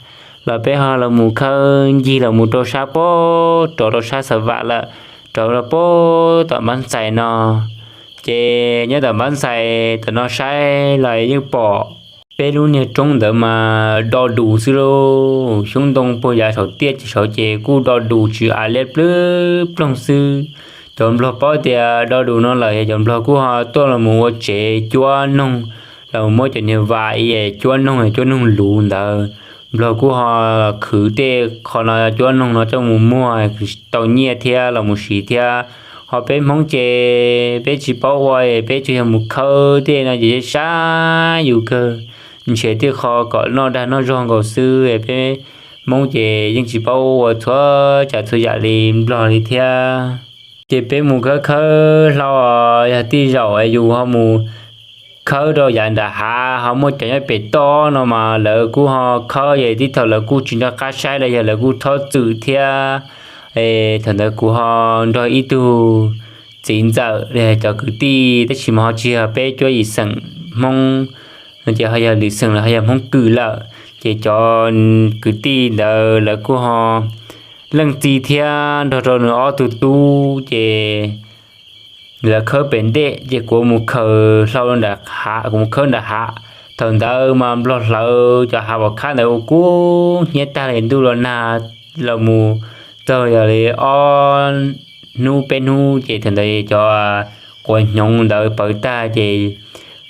los peb ho los mus khawb ncig los mus rau sab pob, rov rau sab Xa Vam lawm, rov rau pob tom Npab Xais no. Ces nyob tom Npab Xais tom no saib los yeej pom peb lub niag roob ntawd mas do dus xwb lauj. Xyoob ntoo puag yav saum tiaj ces saud ces kuj do dus tsis av liab plwb ploog xwb. Cov nplog paub tias do dus no lawm es cov nplog kuj ho tuaj los mus ua tsev cuab noog, los muab cov niag vas cuab noog, cuab noog luv ntawd. Nplog kuj ho khwv tej qho no cuab noog no coj mus muag tau nyiaj thiab los mus siv thiab. Ho peb Hmoob ces peb tsis paub ua, peb tsuas yog mus khawb tej no ces sab yus kawg, nrhiav tej qho kom noj dag noj zog nkaus xwb. Peb Hmoob ces yeej tsis paub ua txhua tsav txhua yam li nplog li thiab. Ces peb mus khawb khawb hlau, yog tej zaum yus ho mus khawb rau yav nram hav, ho muaj cov nyob pem toj no mas lawv kuj ho khawb, yog tib thaum lawv kuj tsis nco qab saib los yog lawv kuj txhob txwm thiab. Thaum ntawd kuv ho nrog ib tug txiv ntxawm cov kwv tij, tab sis mas ho tsis yog peb cuab yim xeem Hmoob, ces ho yog lwm xeem los ho yog Hmoob Kwm lawm. Ces cov kwv tij ntawd lawv kuj ho leej txiv thiab nrog rau nws ob tug tub, ces lawv khawb pem ntej ces kuv mus khaws hlau nram hav, kuv mus khawb nram hav. Thaum ntawd mas nplog hlawv cov hav pom khab ntawd ua kub hnyiab tag li, ntuj los nag los mus txog yog li ob hnub peb hnub ces thaum ntawd cov quav hnyoob ntawd pawv tag ces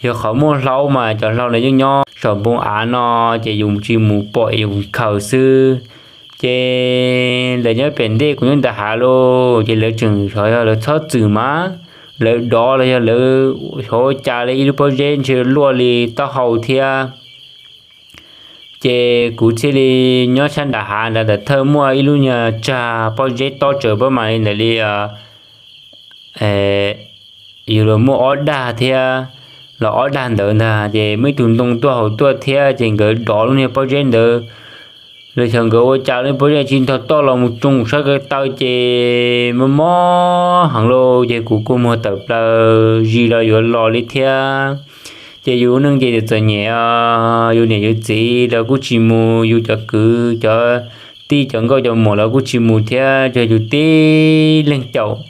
yog qhov muaj hlau mas cov hlau ntawd yeej nyob saum npoo av no ces yus tsis mus pom, yus khaws xwb. Ces lawv nyob pem ntej kuv nyob ntawm hav lauj, ces lawv tseem xyov yog lawv txhob txwm mas lawv dov los yog lawv xyov ua cas li ib lub pob zeb ntshe luaj li taub hau thiab. Ces kuv thiaj li nyob sab nram hav ntawd, ntawm thawj muaj ib lub nyuag tsag pob zeb tob tsawv pab mas li ntawm li yus los muaj ob dag thiab, los ob dag ntawd ntag, ces muaj ib tug ntoo tuaj hauv tuaj thiab, ces nkawd dov lub niag pob zeb ntawd. Lawv xyov nkawd ua cas li, pob zeb tsis ntog toj los mus tsoo sab ko taw ces mob mob heev lauj, ces kuv kua muag tawm plaws zis los yuav los li thiab. Ces yus neej ces txom nyem, yus niam yus txiv los kuj tsis mus, yus cov kwv cov tij cov nkauj cov muam los kuj tsis mus thiab, yog yus tib leeg caum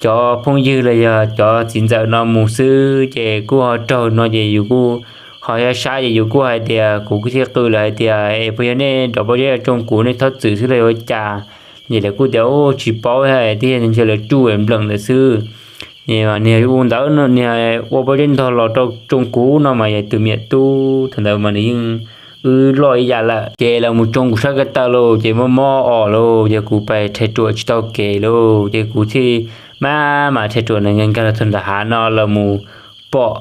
cov phooj ywg los yog cov txiv ntxawm no mus xwb, ces kuj ho raug no ces yus kuj ho sab sab, ces yus kuj hais tias, kuv kuj thiaj qw lawv hais tias, es puas yog nej dov pob zeb los tsoo kuv, nej txhob txwm xwb los ua cas? Ces lawv kuj tias, u, tsis paub, twb yog ntshe lawv tsuj npleem ntawd xwb. Niag ua ntawd no, niag ua pob zeb ntog los rau tsoo kuv no mas yog tus me nyuam tub, thaum ntawd mas nws yeej wb loj ib yam lawm. Ces lawv mus tsoo kuv sab ko taw lauj, ces mob mob os lauj, ces kuv pais rhais ruam tsis tau kev lauj, ces kuv thiaj maj mam rhais ruam nkag nkag los txog nram hav no los mus pom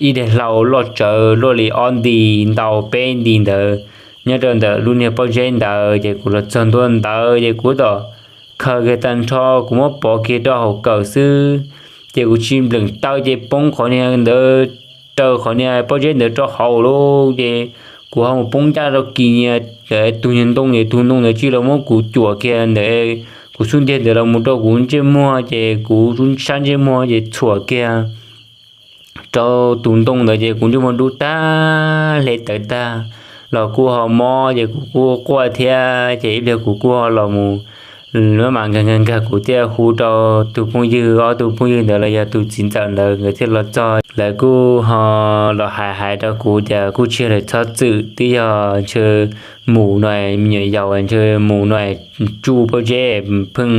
ib daim hlau loj tsawv luaj li ob nti ntau peb nti ntawd nyob rau ntawm lub niag pob zeb ntawd, ces kuv los txog ntua ntawd ces kuv tom khaws kiag tag nrho, kuv muab pov kiag rau hauv kawm xwb, ces kuv tsis npleem taw ces poob qhov niag ntawd, raws qhov niag pob zeb ntawd rau hauv lauj, ces kuv ho mus poob ncaj rau kis niag tus niag ntoo, tus ntoo ntawd tsis los muab kuv cuam kiag ntawd, kuv xub ntiag ntawd los mus rau kuv ntsej muag, ces kuv sab ntsej muag ces txhuam kiag rau tus ntoo ntawd ces kuv ntsej muag dub tag hle tawv tag, los kuj ho mob ces kuv kuj quaj thiab, ces ib pliag kuv kuj ho los mus, maj mam nkag nkag nkag kuv thiaj hu rau tus phooj ywg, ob tug phooj ywg ntawd los yog tus txiv ntxawm ntawd nkawd thiaj los txog, lawv kuj ho los hais hais rau kuv tias kuj tsis yog lawv txhob txwm, twb yog ntshe mus no, me nyuam yaus ntshe mus no tsuj pob zeb pheej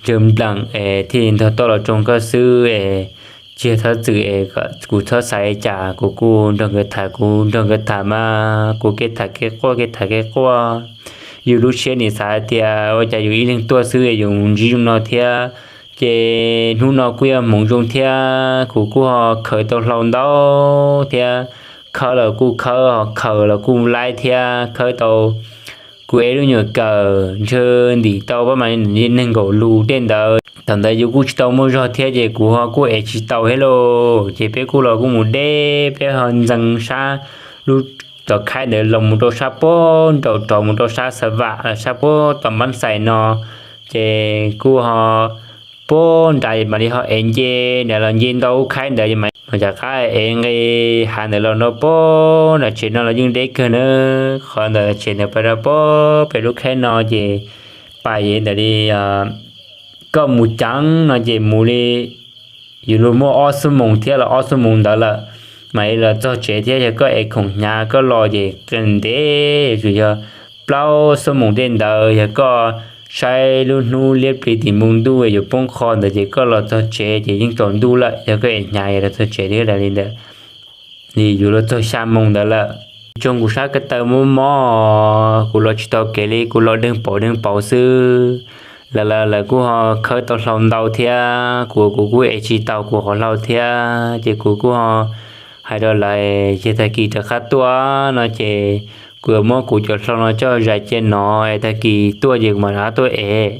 ntshe npleem es thiaj li ntog toj los tsoo koj xwb es tsis yog txhob txwm es kuv txhob xav li cas. Kuv kuj nrog nkawd tham, kuv nrog nkawd tham mas kuv kev tham kev quaj, kev tham kev quaj. Yus lub siab nim xav tias ua cas yus ib leeg tuaj xwb es yus ntsib zoo no thiab. Ces hnub no kuj yog hmoov zoo thiab, kuv kuj ho khaws tau hlau ntau thiab, khawb los kuj khawb, ho khaws los kuj laib thiab, khawb tau kuv ev lub nyuam kawm ntshe ntim tau pab mas nees nkaum lus tej ntawd. Thaum ntawd yus kuj tsis tau muaj zog thiab ces kuv ho kuj ev tsis tau thiab lauj. Ces peb kuj los kuj mus deb, peb ho ntxeev sab lub tom khaib ntawd los mus rau sab puag nraum rov mus rau sab Xav Vam, sab puag tom Npab Xais no. Ces kuj ho puag nrad mam li ho ev nce ntawd los nce ntau lub khaib ntawd mam rov qab ev nqe hav ntawd los nrau puag nram tsev no los yeej deb kawg na. Qhov ntawm tsev ntawd pais rau puag pem lub khaib no ces pais ntawm li koj mus ceev no ces mus li yus luag muaj ob xuab moos thiab los ob xuab moos ntawd lawm mam li los txog tsev thiab. Yog koj ev khoom hnyav koj los ces ntev, yuav tsum yog plaub xuab moos tej ntawd. Yog koj saib lub hnub liab plis tim npoo ntuj yuav poob qho ntawd ces koj los txog tsev ces yeej tsaus ntuj lawm. Yog koj ev hnyav los txog tsev thiab li ntawd, li yus los txog xya moos ntawd lawm. Tsoo kuv sab ko taw mob mob, kuv los tsis tau kev li, kuv los deeg pauv deeg pauv xwb. Lawv lawv kuj ho khawb tau hlau ntau thiab, kuv kuv kuj ev tsis tau kuv qhov hlau thiab. Ces kuv kuj ho hais rau lawv, yog tag kis rov qab tuaj no ces kuv yuav muab kuv cov hlau no coj zais cia no es tag kis tuaj ces kuv mam rov qab tuaj ev.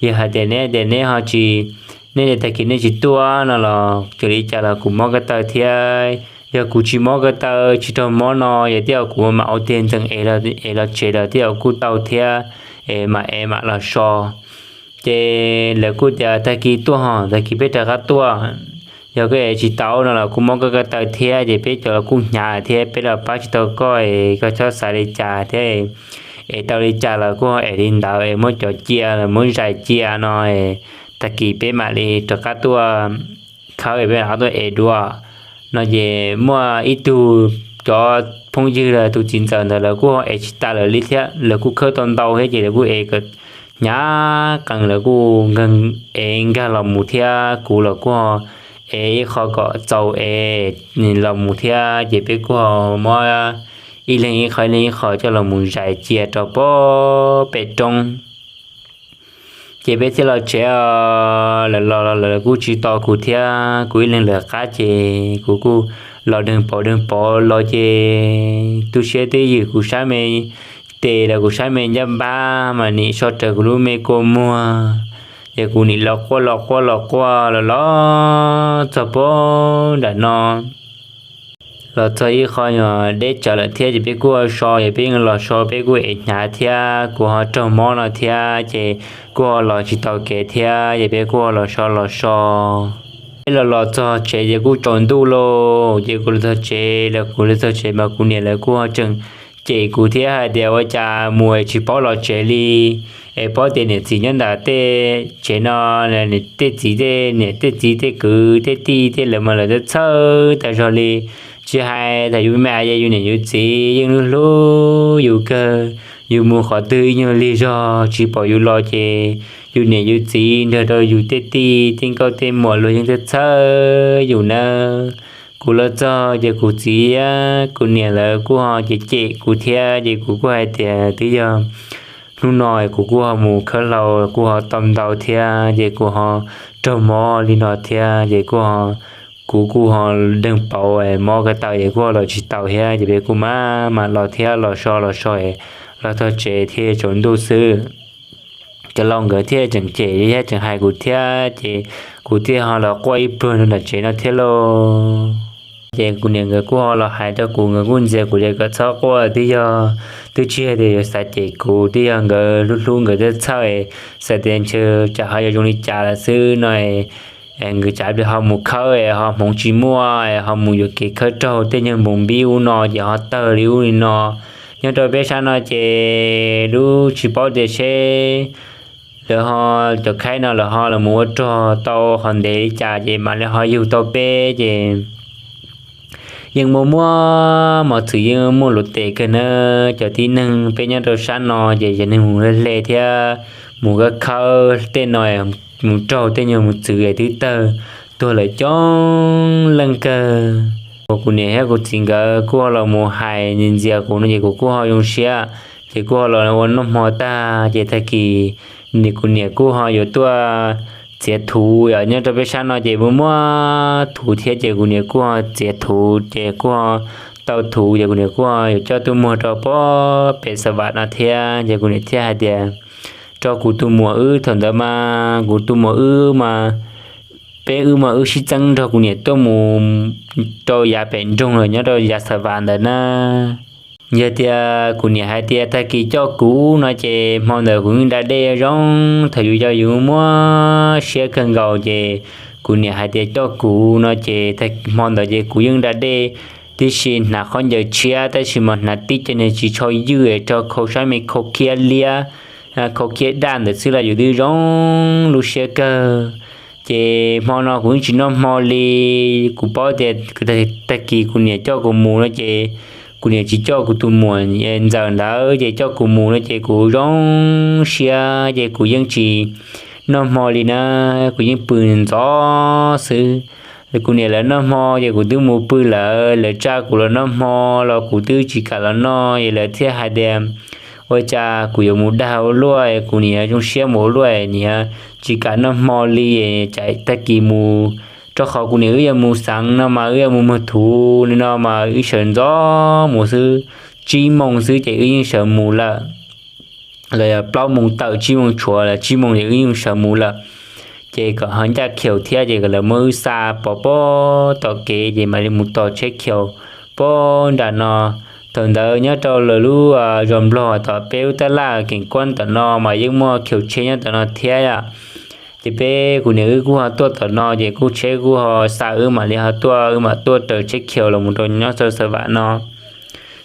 Yog hais tias neb tias neb ho tsis, neb tias tag kis neb tsis tuaj no los txawm li cas los kuv mob ko taw thiab. Yog kuv tsis mob ko taw, tsis raug mob no yog tej zaum kuv mam ua tiag ntxeem ev los tsev los tej zaum kuj tau thiab, es mam ev mam los so. Ces lawv kuj tias tag kis tuaj ho, tag kis peb rov qab tuaj. Yog koj ev tsis tau no los kuj mob koj ko taw thiab, ces peb cov los kuj hnyav thiab, peb los pab tsis tau koj es koj txhob xav li cas thiab. Ev tau li cas los kuj ho ev li ntawd, es muab cov cia los muab zais cia no, tag kis peb mam li rov qab tuaj khawb, peb mam rov qab tuaj ev dua no. Ces muaj ib tug cov phooj ywg los tus txiv ntxawm ntawd lawv kuj ho ev tsis tas lawm li thiab, lawv kuj khawb tau ntau thiab ces lawv kuj ev kom hnyav qees, lawv kuj ev nkag los mus thiab. Kuv los kuj ho ev ib qho kom txaus ev los mus thiab, ces peb kuj ho muab ib leeg ib qho ib leeg ib qho coj los mus zais cia rau pem roob. Ces peb thiaj los tsev os. Lawv los los lawv kuj tsis tos kuv thiab, kuv ib leeg lawv qab ces kuv kuj los deeg pov deeg pov los ces tu siab twb ywm kuv sab me tes los kuv sab me ncaj npab mas nim so raws kuv lub me kua muag, ces kuv nim los quaj los quaj los quaj los los txog pem nram no. Los txog ib qho deb tsawv lawm thiab ces peb kuj so, ces peb yeej los so peb kuj ev hnyav thiab, kuv ho raug mob no thiab ces kuj ho los tsis tau kev thiab, ces peb kuj ho los so los so. Peb los los txog tsev ces kuj tsaus ntuj lauj, ces kuv los txog tsev, los kuv los txog tsev mas kuv niam lawv kuj ho tseem cem kuv thiab hais tias ua cas mus es tsis paub los tsev li, es paub tias niam txiv nyob ntawm tej tsev no, tej txiv tej niam tej txiv tej kwv tej tij tej lawv mas lawv txhawj tag zog li. Tsis hais tas yus me me es yus niam yus txiv yeej hlub hlub yus kawg, yus mus qhov twg ib nyuag lig zog tsis pom yus los ces yus niam yus txiv nrog rau yus tej tij tej nkauj tej muam luag yeej txhawj txhawj yus nawb. Kuv los txog ces kuv txiv, kuv niam lawv kuj ho cem cem kuv thiab, ces kuv kuj hais tias twb yog hnub no kuv kuj ho mus khawb hlau kuj ho tau ntau thiab ces kuv ho raug mob li no thiab ces kuj ho, kuv kuj ho deeg pauv mob ko taw ces kuj ho los tsis tau thiab, ces peb kuj mam mam los thiab los so los so los txog tsev thiab tsaus ntuj xwb. Cov laus nkawd thiaj tseem cem thiab tseem hais kuv thiab ces kuv thiaj ho los quaj ib pluag nram tsev no thiab lauj. Ces kuv niam nkawd kuj ho los hais rau kuv, nkawd kuj ntxias kuv tias kom txhob quaj, twb yog twb tsis hais tias yuav xav cem kuv, twb yog nkawd hlub hlub nkawd txhawj txhawj, xav tias ntshe tsam ho yuav zoo li cas lawm xwb no, nkawd tsam ho mus khawb es ho hmoov tsis muaj es ho mus yuam kev khawb raug tej nyuag npoo npib ub no ces ho tawg li ub li no. Nyob rau peb sab no ces lub tsis paub tias seb lawv ho, cov khaib no lawv ho los mus ua rog tau qhov ntev li cas ces mam li ho yug tau peb ces yeej muaj muaj mos txwm yeej muaj luv tes kawg na. Cov tib neeg peb nyob rau sab no ces yog neeg mus hle hle thiab mus khawb khawb tej no, mus raug tej nyuag mus txwv es twb tawg tuag lawm coob leej kawg. Uas kuv niam thiab kuv txiv nkawd kuj ho los mus hais ntxias kuv no ces kuv kuj ho zoo siab, ces kuj ho los ua noj hmo tag ces tag kis kuv niam kuj ho yuav tuaj txiav thuv, yog nyob rau peb sab no ces muaj muaj thuv thiab ces kuv niam kuj ho txiav thuv ces kuj ho tau thuv ces kuv niam kuj ho yuav coj tuaj muag rau pem Xav Vam no thiab ces kuv niam thiaj hais tias rau kuv tus muam wb, thaum ntawd mas kuv tus muam wb mas peb wb mas wb sib txeeb nrog kuv niam tuaj mus rau yav pem nroog los nyob rau yav Xav Vam ntawd na. Yog tias kuv niam hais tias tag kis coj kuv no ces hmo ntawd kuv yeej da dej zoo, thaum yus yau yus muaj siab kawg nkaus ces kuv niam hais tias coj kuv no ces hmo ntawd ces kuv yeej da dej tib si, hnav khaub ncaws tshiab tab sis mas hnav tib co niag tsis tshua ywj es rau khau sab me khau khiab liab, khau khiab daj ntawd xwb los yus twb zoo lub siab kawg. Ces hmo no kuv yeej tsis noj hmo li, kuv paub tias tag kis kuv niam coj kuv mus no ces kuv niam tsis coj kuv tus muam ntxawm ntawd ces coj kuv mus no ces kuv zoo siab ces kuv yeej tsis noj hmo li na, kuv yeej pw ntxov xwb. Kuv niam lawv noj hmo ces kuv twb mus pw lawm, lawv tsa kuv los noj hmo los kuv twb tsis kam los noj, es lawv thiaj hais tias ua cas kuv yuav mus dag ua luaj, kuv niam zoo siab mus ua luaj, niam tsis kam noj hmo li, tsam tag kis mus rau qhov kuv niam wb yuav mus xeev no mas wb yuav mus muag thuv li no mas wb sawv ntxov mus xwb, tsib moos xwb ces wb yeej sawv mus lawm. Los yog plaub moos tawm tsib moos tshuav los tsib moos ces wb yeej sawv mus lawm. Ces kom ho ncaj khiaus thiab ces kom lawv muab wb xa pov pem tom kev ces mam li mus tos tsheb khiaus pem nram no. Thaum ntawd nyob rau lawv lub zos Nplog tom peb lub tab laj keem kuab tom no mas yeej muaj khiaus tsheb nyob tom no thiab yom. Ces peb kuv niam wb kuj ho tuaj tom no ces kuj tsheb kuj ho xa wb mam li ho tuaj, wb mam tuaj raws tsheb khiaus los mus rau nyob rau Xav Vam no.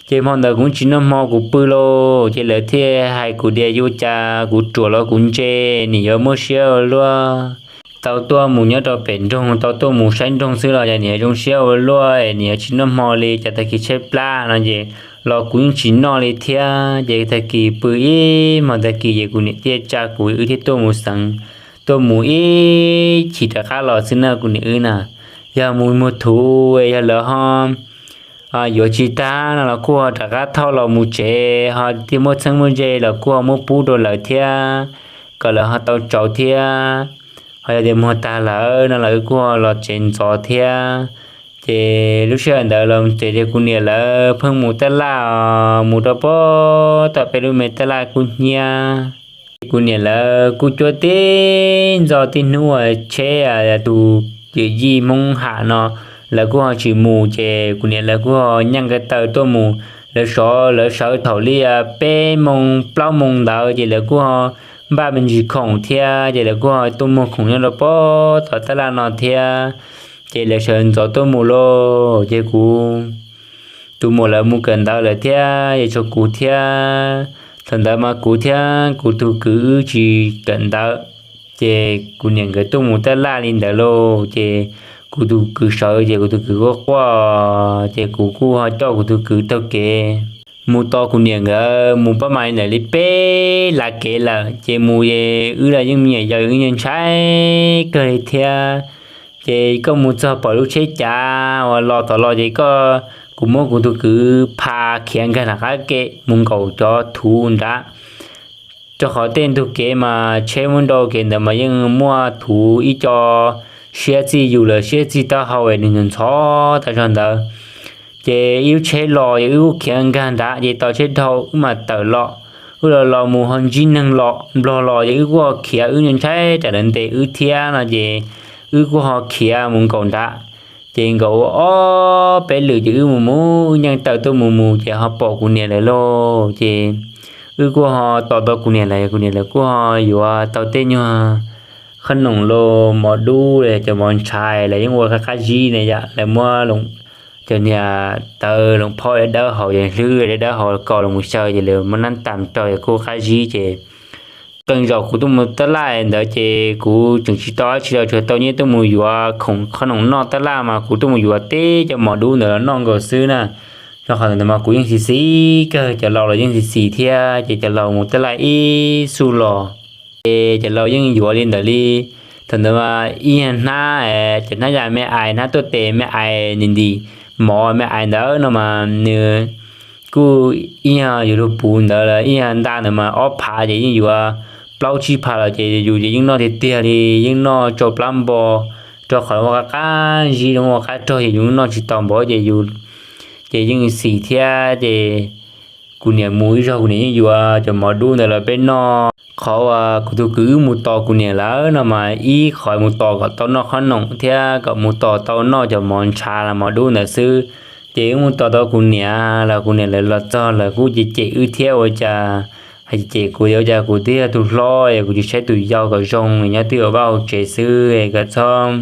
Ces hmo ntawd kuv tsis noj hmo kuv pw lauj, ces lawv thiaj hais kuv tias yuav cas kuv ruam los kuv ntse, nim yuav muaj siab ua luaj. tau tuaj mus nyob rau pem nroog, tau tuaj mus saib nroog xwb los ces niam zoo siab ua luaj, niam tsis noj hmo li, ces tag kis tshaib plab no ces los kuv yeej tsis noj li thiab. Ces tag kis pw ib hmo tag kis ces kuv niam thiaj tsa kuv wb thiaj tuaj mus xeev, tuaj mus ib chim rov qab los xwb na kuv niam wb na. Yog mus muag thuv, yog lawv ho yuav tsis tag no los kuj ho rov qab thauj los mus tsev, ho thiaj muab txheeb muab ze los kuj ho muab pub rau lawv thiab, kom lawv ho tau tsau thiab. Ho yog tias muag tag lawm no los wb kuj ho los tsev ntxov thiab. Ces lub sij hawm ntawd los tsev tias kuv niam lawv pheej mus taj laj, mus rau pem tom peb lub me taj laj kub hnyiab. Ces kuv niam lawv kuj cuab tib ntxo tib hnub, tsheb tus yawm yij Hmoob Ham no lawv kuj ho tsis mus, ces kuv niam lawv kuj ho nyeej ko taw tuaj mus. Lawv sov, lawv sawv thaum li peb moo plaub moo ntawd ces lawv kuj ho npaj me ntsis khoom thiab, ces lawv kuj ho tuaj muag khoom nyob rau pem tom taj laj no thiab. Ces lawv sawv ntxov tuaj mus lauj, ces kuv tus muam lawv mus kawm ntawv lawm thiab, ces tshuav kuv thiab. Thaum ntawd mas kuv thiab kuv tus kwv wb tsis kawm ntawv, ces kuv niam nkawd tuaj mus taj laj li ntawd lauj, ces kuv tus kwv sawv ces kuv tus kwv quaj quaj, ces kuv kuj ho coj kuv tus kwv taug kev mus tos kuv niam nkawd mus pab mas ntawm li peb lav kev lawm, ces mus es wb los yeej me nyuam yaus wb yeej ntshai kawg li thiab. Ces koj mus txog pom lub tsheb cav uas los tom los ces koj, kuv muab kuv tus kwv pha khiav nkag nram qab ke mus nkaum cov thuv nrad, rau qhov tej ntug kev mas tsheb muab nrau kev ntawd mas yeej muaj thuv ib co siab txij yus lawm siab txij taub hau es nws ntxhov tas zog ntawd. Ces ib lub tsheb los ces wb kuj khiav nkag nrad ces tos tsheb dhau wb mam tawm los. Wb los los mus ho ntsib neeg los nplog los ces wb kuj ho khiav, wb ntshai tsam lawv ntes wb thiab no ces wb kuj ho khiav mus nkaum nrad. Ces nkaum ua ob peb lwm ces wb mus mus wb nyeej taw tuaj mus mus ces ho pom kuv niam lawv lauj, ces wb kuj ho tos tau kuv niam lawv, kuv niam lawv kuj ho yuav tau tej nyuag qhob noom los mov dub los cov mov ntshai, lawv yeej ua qab qab zib ne yom, lawv muab cov niag tawv loos phob dawb dawb hauv, cov hlwb dawb dawb hauv kom los mus xyaw ces lawv muab nab tas rau es kuj qab zib ces qee zaum kuv tuaj mus taj laj ntawd ces kuv tseem tsis tau dab tsi los tsuas tau nyiaj tuaj mus yuav khoom qhob noom noj taj laj mas kuv tuaj mus yuav teb cov mov dub ntawd los noj nkaus xwb na. Rau qhov ntawd mas kuv yeej xis xis kawg, cov laus los yeej xis xis thiab ces cov laus mus taj laj ib xu los ces cov laus yeej yuav li ntawd li. Thaum ntawd mas ib yam hnab, cov hnab yam me ais, hnab tuaj tes me ais nti nti, mov me ais ntawd no mas nws kuj ib yam yus lug puv ntawd ib yam nta ntawd mas ob phav ces yeej yuav plaub tsib phav los ces yus ces yeej noj tiag tiag li, yeej noj tsau plab npo, rau qhov ua qab qab zib, ua qab rog ces yus noj tsis tau npaum ces yus ces yeej xis thiab ces kuv niam mus ib zaug kuv niam yeej yuav cov mov dub ntawd los peb noj. Qhov uas kuv tus kwv wb mus tos kuv niam lawv no mas ib qhov mus tos kom tau noj qhob noom thiab kom mus tos tau noj cov mov ntshav los mov dub ntawd xwb. Ces wb mus tos tau kuv niam los kuv niam lawv los txog lawv kuj cem cem wb thiab ua cas, hais cem kuv tias ua cas kuv twb yog tus hlob es kuv tsis saib tus yau kom zoo, nyob twb ua vaj ua tsev xwb es kom txhob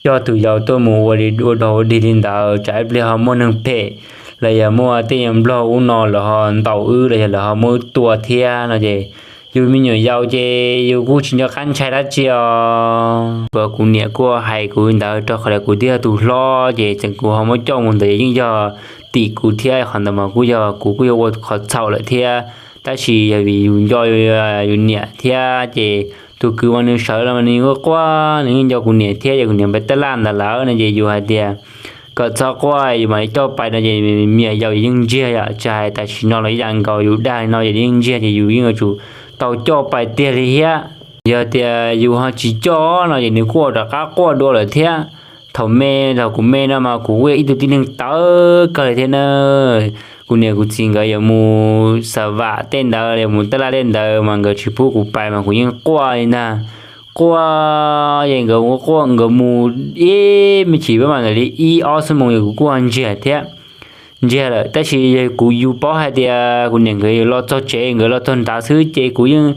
coj tus yau tuaj mus ua li ua dog ua dig li ntawd, tsam ib pliag ho muaj neeg phem los yog muaj tej yam nplog ub no lawv ho ntaus wb los yog lawv ho muab wb tua thiab no ces yus me nyuam yaus ces yus kuj tsis nco qab ntshai dab tsi os. Kuv niam kuj hais kuv li ntawd rau qhov tias kuv twb yog tus hlob ces txawm kuv ho muab coj mus ntawd yeej yog tim kuv thiab, qhov ntawd mas kuj yog kuv kuj yuav ua qhov txhaum lawm thiab. Tab sis yog vim yus nco yus niam thiab ces tus kwv mas nws sawv los mas nws quaj quaj, nws yeej nco kuv niam thiab, ces kuv niam pais taj laj ntawd lawm no ces yus hais tias kom txhob quaj, yus mam li coj pais no ces me nyuam yaus yeej ntsiag yom, tsis hais tam sim no los ib yam nkaus, yus dag li no ces yeej ntsiag ces yus yeej yuav tsum tau coj pais tiag li thiab. Yog tias yus ho tsis coj no ces nws kuj rov qab quaj dua lawm thiab. Thaum me, thaum kuv me no mas kuv kuj yog ib tug tib neeg tawv kawg li thiab na. Kuv niam kuv txiv nkawd yuav mus xa vam tej ntawd, yuav mus taj laj tej ntawd mas nkawd tsis pub kuv pais mas kuv yeej quaj li ntag. Quaj ces nkawd quaj, nkawd mus ib me chim pab mas ntawm li ib ob xuab moos ces kuv kuj ntsiag thiab. Ntsiag lawm tab sis yog kuv yus paub hais tias kuv niam nkawd yuav los txog tsev, nkawd los txog nrad xwb ces kuv yeej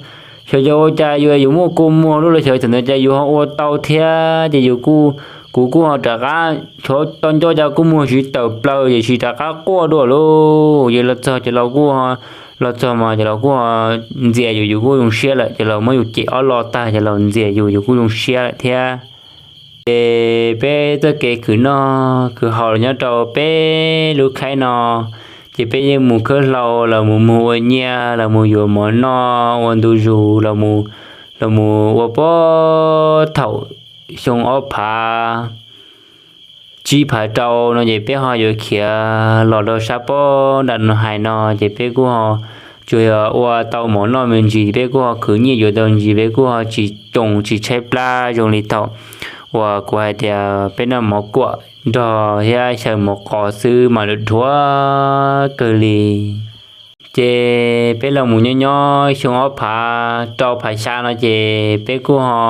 xyov yog ua cas yus, yus muaj kua muag lub los xyov thaum ntawd cas yus ho ua tau thiab ces yus kuj, kuv kuj ho rov qab xyov coj nco cas kuj muag siv tawm plaws ces siv rov qab quaj dua lauj. Ces los txog ces los kuj ho Los txog mas cov laus kuj ho ntxias yus, yus kuj zoo siab lawm. Cov laus muab yus cem ob lo tag, cov laus ntxias yus, yus kuj zoo siab lawm thiab. Ces peb txoj kev khwv noj khwv haus los nyob rau peb lub khaib no, ces peb yeej mus khawb hlau, los mus muag ua nyiaj, los mus yuav mov noj ua ntu zus, los mus, los mus ua puag thaum xyoo ob phav tsib phav rau no ces peb ho yuav khiav los rau sab pob nram Nus Hais no ces peb kuj ho tsuas yog ua tau mov noj me ntsis, peb kuj ho khwv nyiaj yuav tau ntsis, peb kuj ho tsis coos tsis tshaib plab zoo li thaum uas kuv hais tias peb noj mov kuam nrog thiab xyaw mov qos xwb mas dhuav kawg li. Ces peb los mus nyob nyob xyoo ob phav rau phav xya no ces peb kuj ho,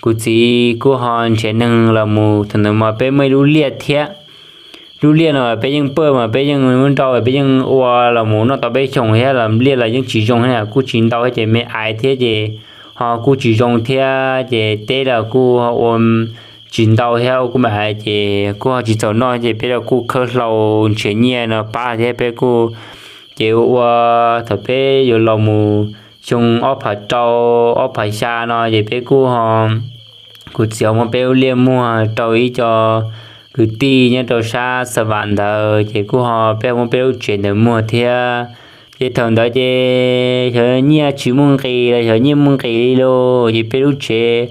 kuv txiv kuj ho nrhiav neeg los mus, thaum ntawd mas peb muaj ib lub liaj thiab. Lub liaj no peb yeej pawj mas peb yeej muab nrauj, peb yeej ua los mus noj tau peb xyoos thiab los liaj los yeej tsis zoo thiab, kuj tsis ntau thiab ces me aiv thiab ces ho kuj tsis zoo thiab ces teb los kuj ho ua tsis ntau thiab ua kuj me aiv ces kuj ho tsis txaus noj ces peb los kuj khawb hlau nrhiav nyiaj no pab thiab peb kuj, ces ua ua thaum peb yuav los mus xyoo ob phav rau ob phav xya no ces peb kuj ho, kuv txiv ho muab peb lub liaj muag rau ib co kwv tij nyob rau sab Xa Vam ntawd ces kuj ho peb ho muab peb lub tsev ntawd muag thiab. Ces thaum ntawd ces xyov nyiaj tsis muaj nqis los xyov nyiaj muaj nqis li lauj ces peb lub tsev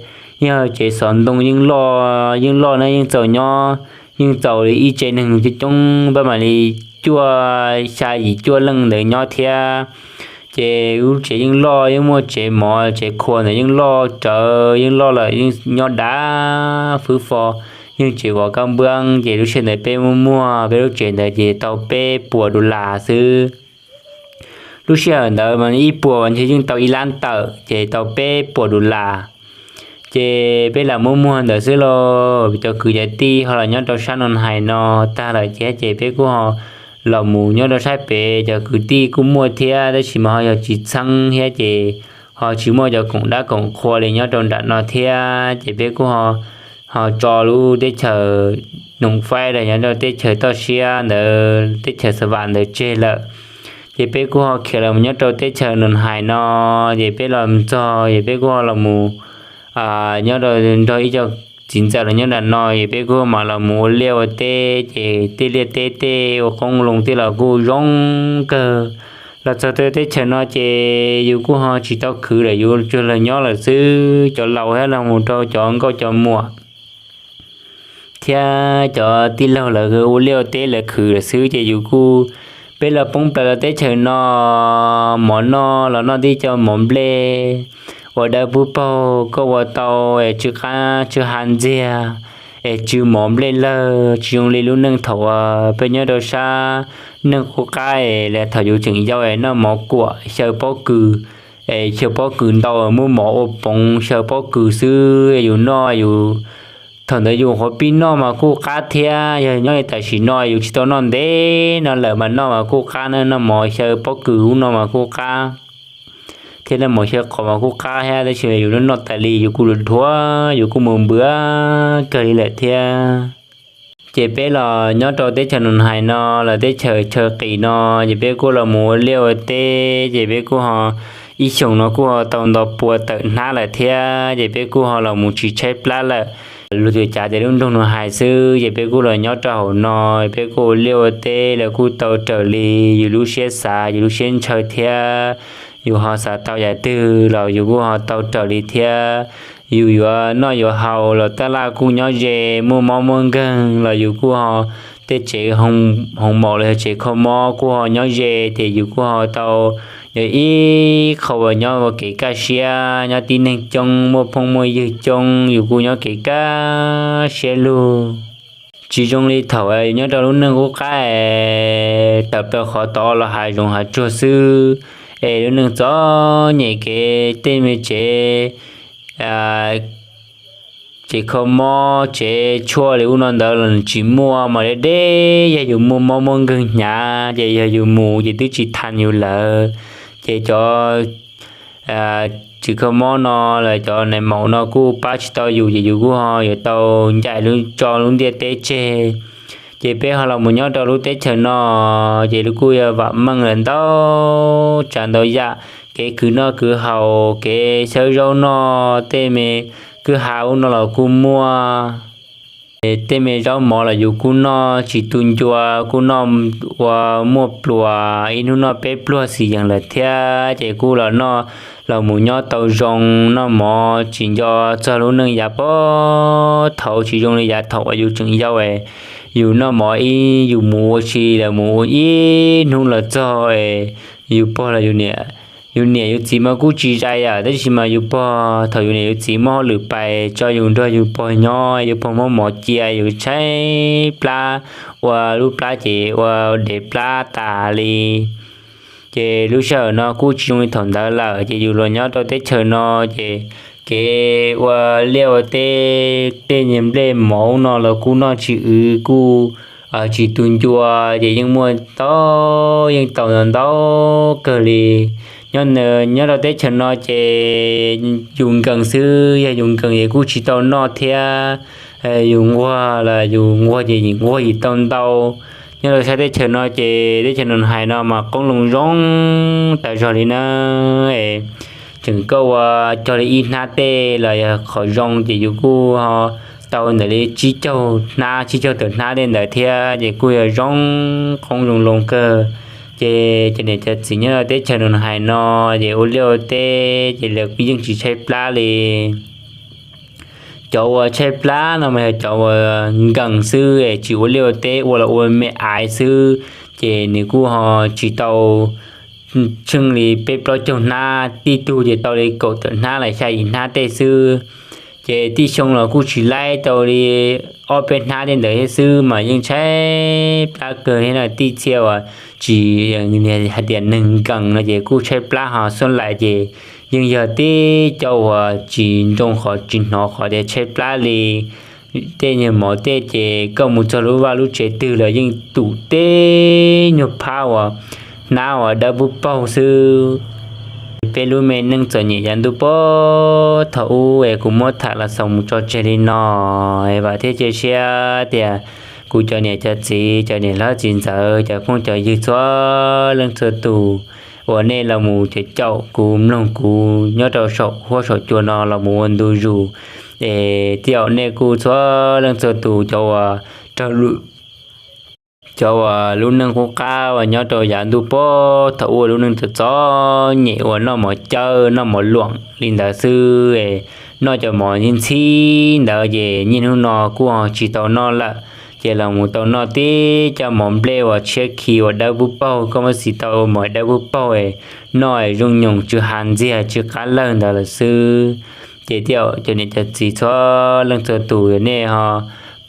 yeej yog tsev xov ntoo yeej loj, yeej loj na yeej txaus nyob, yeej txaus li ib tsev neeg coob coob pab mam li cuaj xya yim cuaj leej ntawd nyob thiab. Ces lub tsev yeej loj, yeej muaj tsev mov tsev khuas ntawd yeej loj rawv, yeej loj lawm yeej nyob dav fwb fo, yeej tsev vov kab npuab ces lub sij hawm ntawd peb muab muag peb lub tsev ntawd ces tau peb puas dollar xwb. Lub sij hawm ntawd mas ib puas ntshe yeej tau ib lab tawm ces tau peb puas dollar. Ces peb lam muab muag ntawd xwb lauj, cov kwv cov tij ho los nyob rau sab Nus Hais no tag lawm ces, ces peb kuj ho los mus nyob rau sab pem, cov kwv tij kuj muaj thiab tab sis mas ho yog tsis txheeb thiab ces ho tsis muaj cov koom dab koom qhua li nyob rau nram no thiab ces peb kuj ho, ho tso lub teb chaws Noom Faib los nyob rau teb chaws toj siab ntawd teb chaws Xa Vam ntawd tseg lawm. Ces peb kuj ho khiav los nyob rau teb chaws Nus Hais no, ces peb los txog ces peb kuj ho los mus nyob rau nrog ib co txiv ntxawm los nyob nram no ces peb kuj mam los mus ua liaj ua teb ces tej liaj teb tej ua qoob loo tej los kuj zoo kawg. Los txog rau teb chaws no ces yus kuj ho tsis tau khwv lawm, yus tsuas los nyob lawm xwb, cov laus thiab los mus rau cov nkauj cov muam thiab cov tij laug lawv ua liaj ua teb lawv khwv lawm xwb ces yus kuj, peb los poob plaws los teb chaws no, mov noj los noj tib co mov nplej uas dawb pub paug, koj ua tau es tsw qab tsw ha ntxiag, es tsw mov nplej lawg, tsis zoo li lub neej thaum uas peb nyob rau sab neej qub qab es thaum yus tseem yau es noj mov kuam xyaw pob kws, es xyaw pob kws ntau muab mov ua poov xyaw pob kws xwb yus noj yus, thaum ntawd yus qhuav pib noj mas kuj qab thiab, yog nyob li tam sim no yus tsis tau noj ntev no lawm mas noj mas kuj qab na, noj mov xyaw pob kws ub no mas kuj qab thiab, noj mov xyaw qos mas kuj qab thiab, tab sis yus noj tas li yus kuj dhuav dhuav, yus kuj mus npua kawg li lawm thiab. Ces peb los nyob rau teb chaws Nus Hais no los teb chaws chaw qis no, ces peb kuj los mus ua liaj ua teb, ces peb kuj ho ib xyoos no kuj ho tau nto pua tawm hnab lawm thiab, ces peb kuj ho los mus tsis tshaib plab lawm. Luag twb cav tias lub nroog Nus Hais xwb, ces peb kuj los nyob rau hauv no, peb kuj ua liaj ua teb los kuj tau raws li yus lub siab xav yus lub siab ntshaw thiab. Yus ho xav tau yam twg los yus kuj ho tau raws li thiab. Yus yuav noj yuav haus los taj laj kuj nyob ze, muaj mob muaj nkeeg los yus kuj ho, tej tsev hoo maum los yog tsev kho mob kuj ho nyob ze, ces yus kuj ho tau yog ib qho uas nyob ua kev kaj siab, nyob tib neeg coob, muaj phooj muaj ywg coob, yus kuj nyob kev kaj siab lug. Tsis zoo li thaum yus nyob rau lub neej qub qab es tawm plaws qhov tod los hav zoov hav tsuag xwb, es lub neej txom nyem kev, tej me tsev, tsev kho mob tsev tshuaj li ub no ntawd los tsis muaj, mas deb deb yog yus muaj mob muaj nkeeg hnyav ces yog yus mus ces twb tsis thas yus lawm. Ces cov tsev kho mob no los cov nais maum no kuj pab tsis tau yus ces yus kuj ho yuav tau ncaim tso lub ntiaj teb tseg. Ces peb ho los mus nyob rau lub teb chaws no, ces kuj yog vam meej lawm ntau tsav ntau yam, kev khwv noj khwv haus, kev xyab zaub noj, tej me kwj ha ub no los kuj muaj. Tej me zaub mov los yus kuj noj tsis tu ncua, kuj noj ua muaj pluas, ib hnub noj peb pluag xis yees lawm thiab. Ces kuj los noj, los mus nyob tau zoo, noj mov tsis nco txog lub neej yav puag thaum ub, tsis zoo li yav thaum uas yus tseem yau es yus noj mov ib, yus mus ua si los mus ua ib hnub los txog es yus pog los yus niam, yus niam yus txiv mas kuj tsis zais yam, tab sis mas yus pog, thaum yus niam yus txiv muab hauj lwm pais tso yus nrog yus pog nyob, yus pog muab mov cia, yus tshaib plab, ua lub plab ces ua dev plab tas li. Ces lub sij hawm no kuj tsis zoo li thaum ntawd lawm, ces yus los nyob rau teb chaws no ces kev ua liaj ua teb, tej niag nplej mov no los kuj noj tsis w, kuj tsis tu ncua, ces yeej muaj tau, yeej tau ntau kawg li. Nyob rau teb chaws no ces yus nkees xwb, yog yus nkees ces kuj tsis tau noj thiab. Yus nquag los yus nquag ces yus nquag yim tau ntau. Nyob rau sab teb chaws no ces teb chaws no hais no mas qoob loo zoo tas zog li na. Tseem koj ua cog li ib hnab tej los yog qhov zoo ces yus kuj ho tau ntawm li tsib caug hnab, tsib caug tawm hnab tej ntawd thiab, ces kuj yog zoo qoob zoo loo kawg. Ces cov niam cov txiv nyob teb chaws no hais no, ces ua liaj ua teb ces lawv yeej tsis tshaib plab li. Cov uas tshaib plab no mas yog cov uas nkees xwb es tsis ua liaj ua teb, ua los ua me aiv xwb, ces nws kuj ho tsis tau tsheej li peb plaub caug hnab, tib tug ces tau li kaum tawm hnab los xya yim hnab tej xwb. Ces tib xyoo los kuj tsis laib tau li ob peb hnab tej ntawd thiab xwb mas yeej tshaib plab kawg li na. Tib txhia uas tsis, hais tias neeg nkees no ces kuj tshaib plab, ho xuab lais ces yeej yog tib co uas tsis nroo qhov tsis hnov qhov tias tshaib plab li. Tej nyuag mov tej ces koj mus txog lub vaj lub tsev twg los yeej tum tej nyuag phab uas hnab uas dawb pub paug xwb. Peb lub me neej txom nyem yav ntuj puag thaum ub es kuv muab tham los xaus mus tso tseg li no. Vam thiab cia siab tias kuv cov niam cov txiv, cov niam hlob txiv ntxawm, cov phooj cov ywg txhua leej txhua tus uas nej los mus caum kuv, mloog kuv nyob rau saum huab saum cua no los mus ua ntu zus, es tej zaum nej kuj txhua leej txhua tus cov uas raug, cov uas lub neej qub qab uas nyob rau yav ntuj puag thaum ub, lub neej txom txom nyem uas noj mov cawb noj mov luam li ntawd xwb, noj cov mov ntxhib ntxhib ntawd ces niaj hnub no kuj ho tsis tau noj lawm. Ces los mus tau noj tib co mov nplej uas tshiab khi uas dawb pub paug, koj muab xis tau ua mov dawb pub paug noj zoo nyoos tsw ha ntxiag tsw qab lawg ntawd lawm xwb. Ces tej zaum cov niam cov txiv txhua leej txhua tus nej ho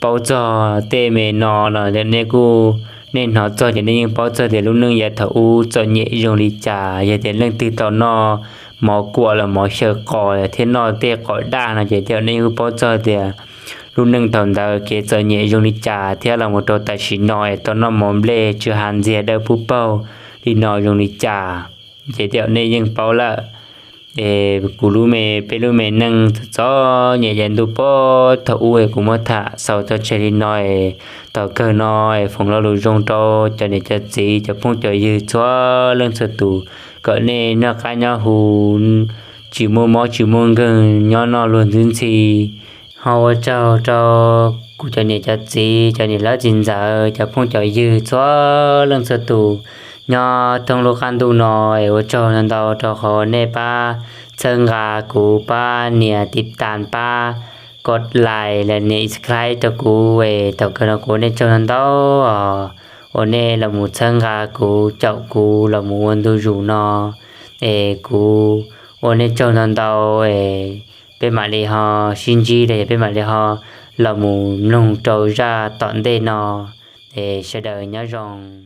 paub txog tej me no los nej kuj, nej hnov txog ces nej yeej paub txog tias lub neej yav thaum ub txom nyem zoo li cas. Yog tias leej twg tau noj mov kuam los mov xyaw qos thiab noj tej qos daj no ces tej zaum nej yeej paub txog tias lub neej thaum ntawd kev txom nyem zoo li cas thiab los mus rau tam sim no es tau noj mov nplej tsw ha ntxiag dawb pub paug li no zoo li cas, ces tej zaum nej yeej paub lawm. Es kuv lub me, peb lub me neej txom txom nyem yav ntuj puag thaum ub es kuv muab tham xaus tso tseg li no es thaum kawg no es foom lo lus zoo rau cov niam cov txiv, cov phooj cov ywg txhua leej txhua tus kom nej noj qab nyob huv, tsis muaj mob tsis muaj nkeeg, nyob noj luag ntxhi ntxhi. Ho ua tsaug rau kuv cov niam cov txiv, cov niam hlob txiv ntxawm, cov phooj cov ywg txhua leej txhua tus nyob thoob lub qab ntuj no es ua tsaug ntau ntau rau qhov nej pab txhawb nqa kuv, pab nias tiv tas, pab kos like, nias subscribe rau kuv es thaum kawg no kuv ua nej tsaug ntau ntau os, uas nej los mus txhawb nqa kuv, caum kuv los mus ua ntu zus no es kuv ua nej tsaug ntau ntau es peb mam li ho sib ntsib los yog peb mam li ho los mus mloog rau zaj tom ntej no es sawv daws nyob zoo.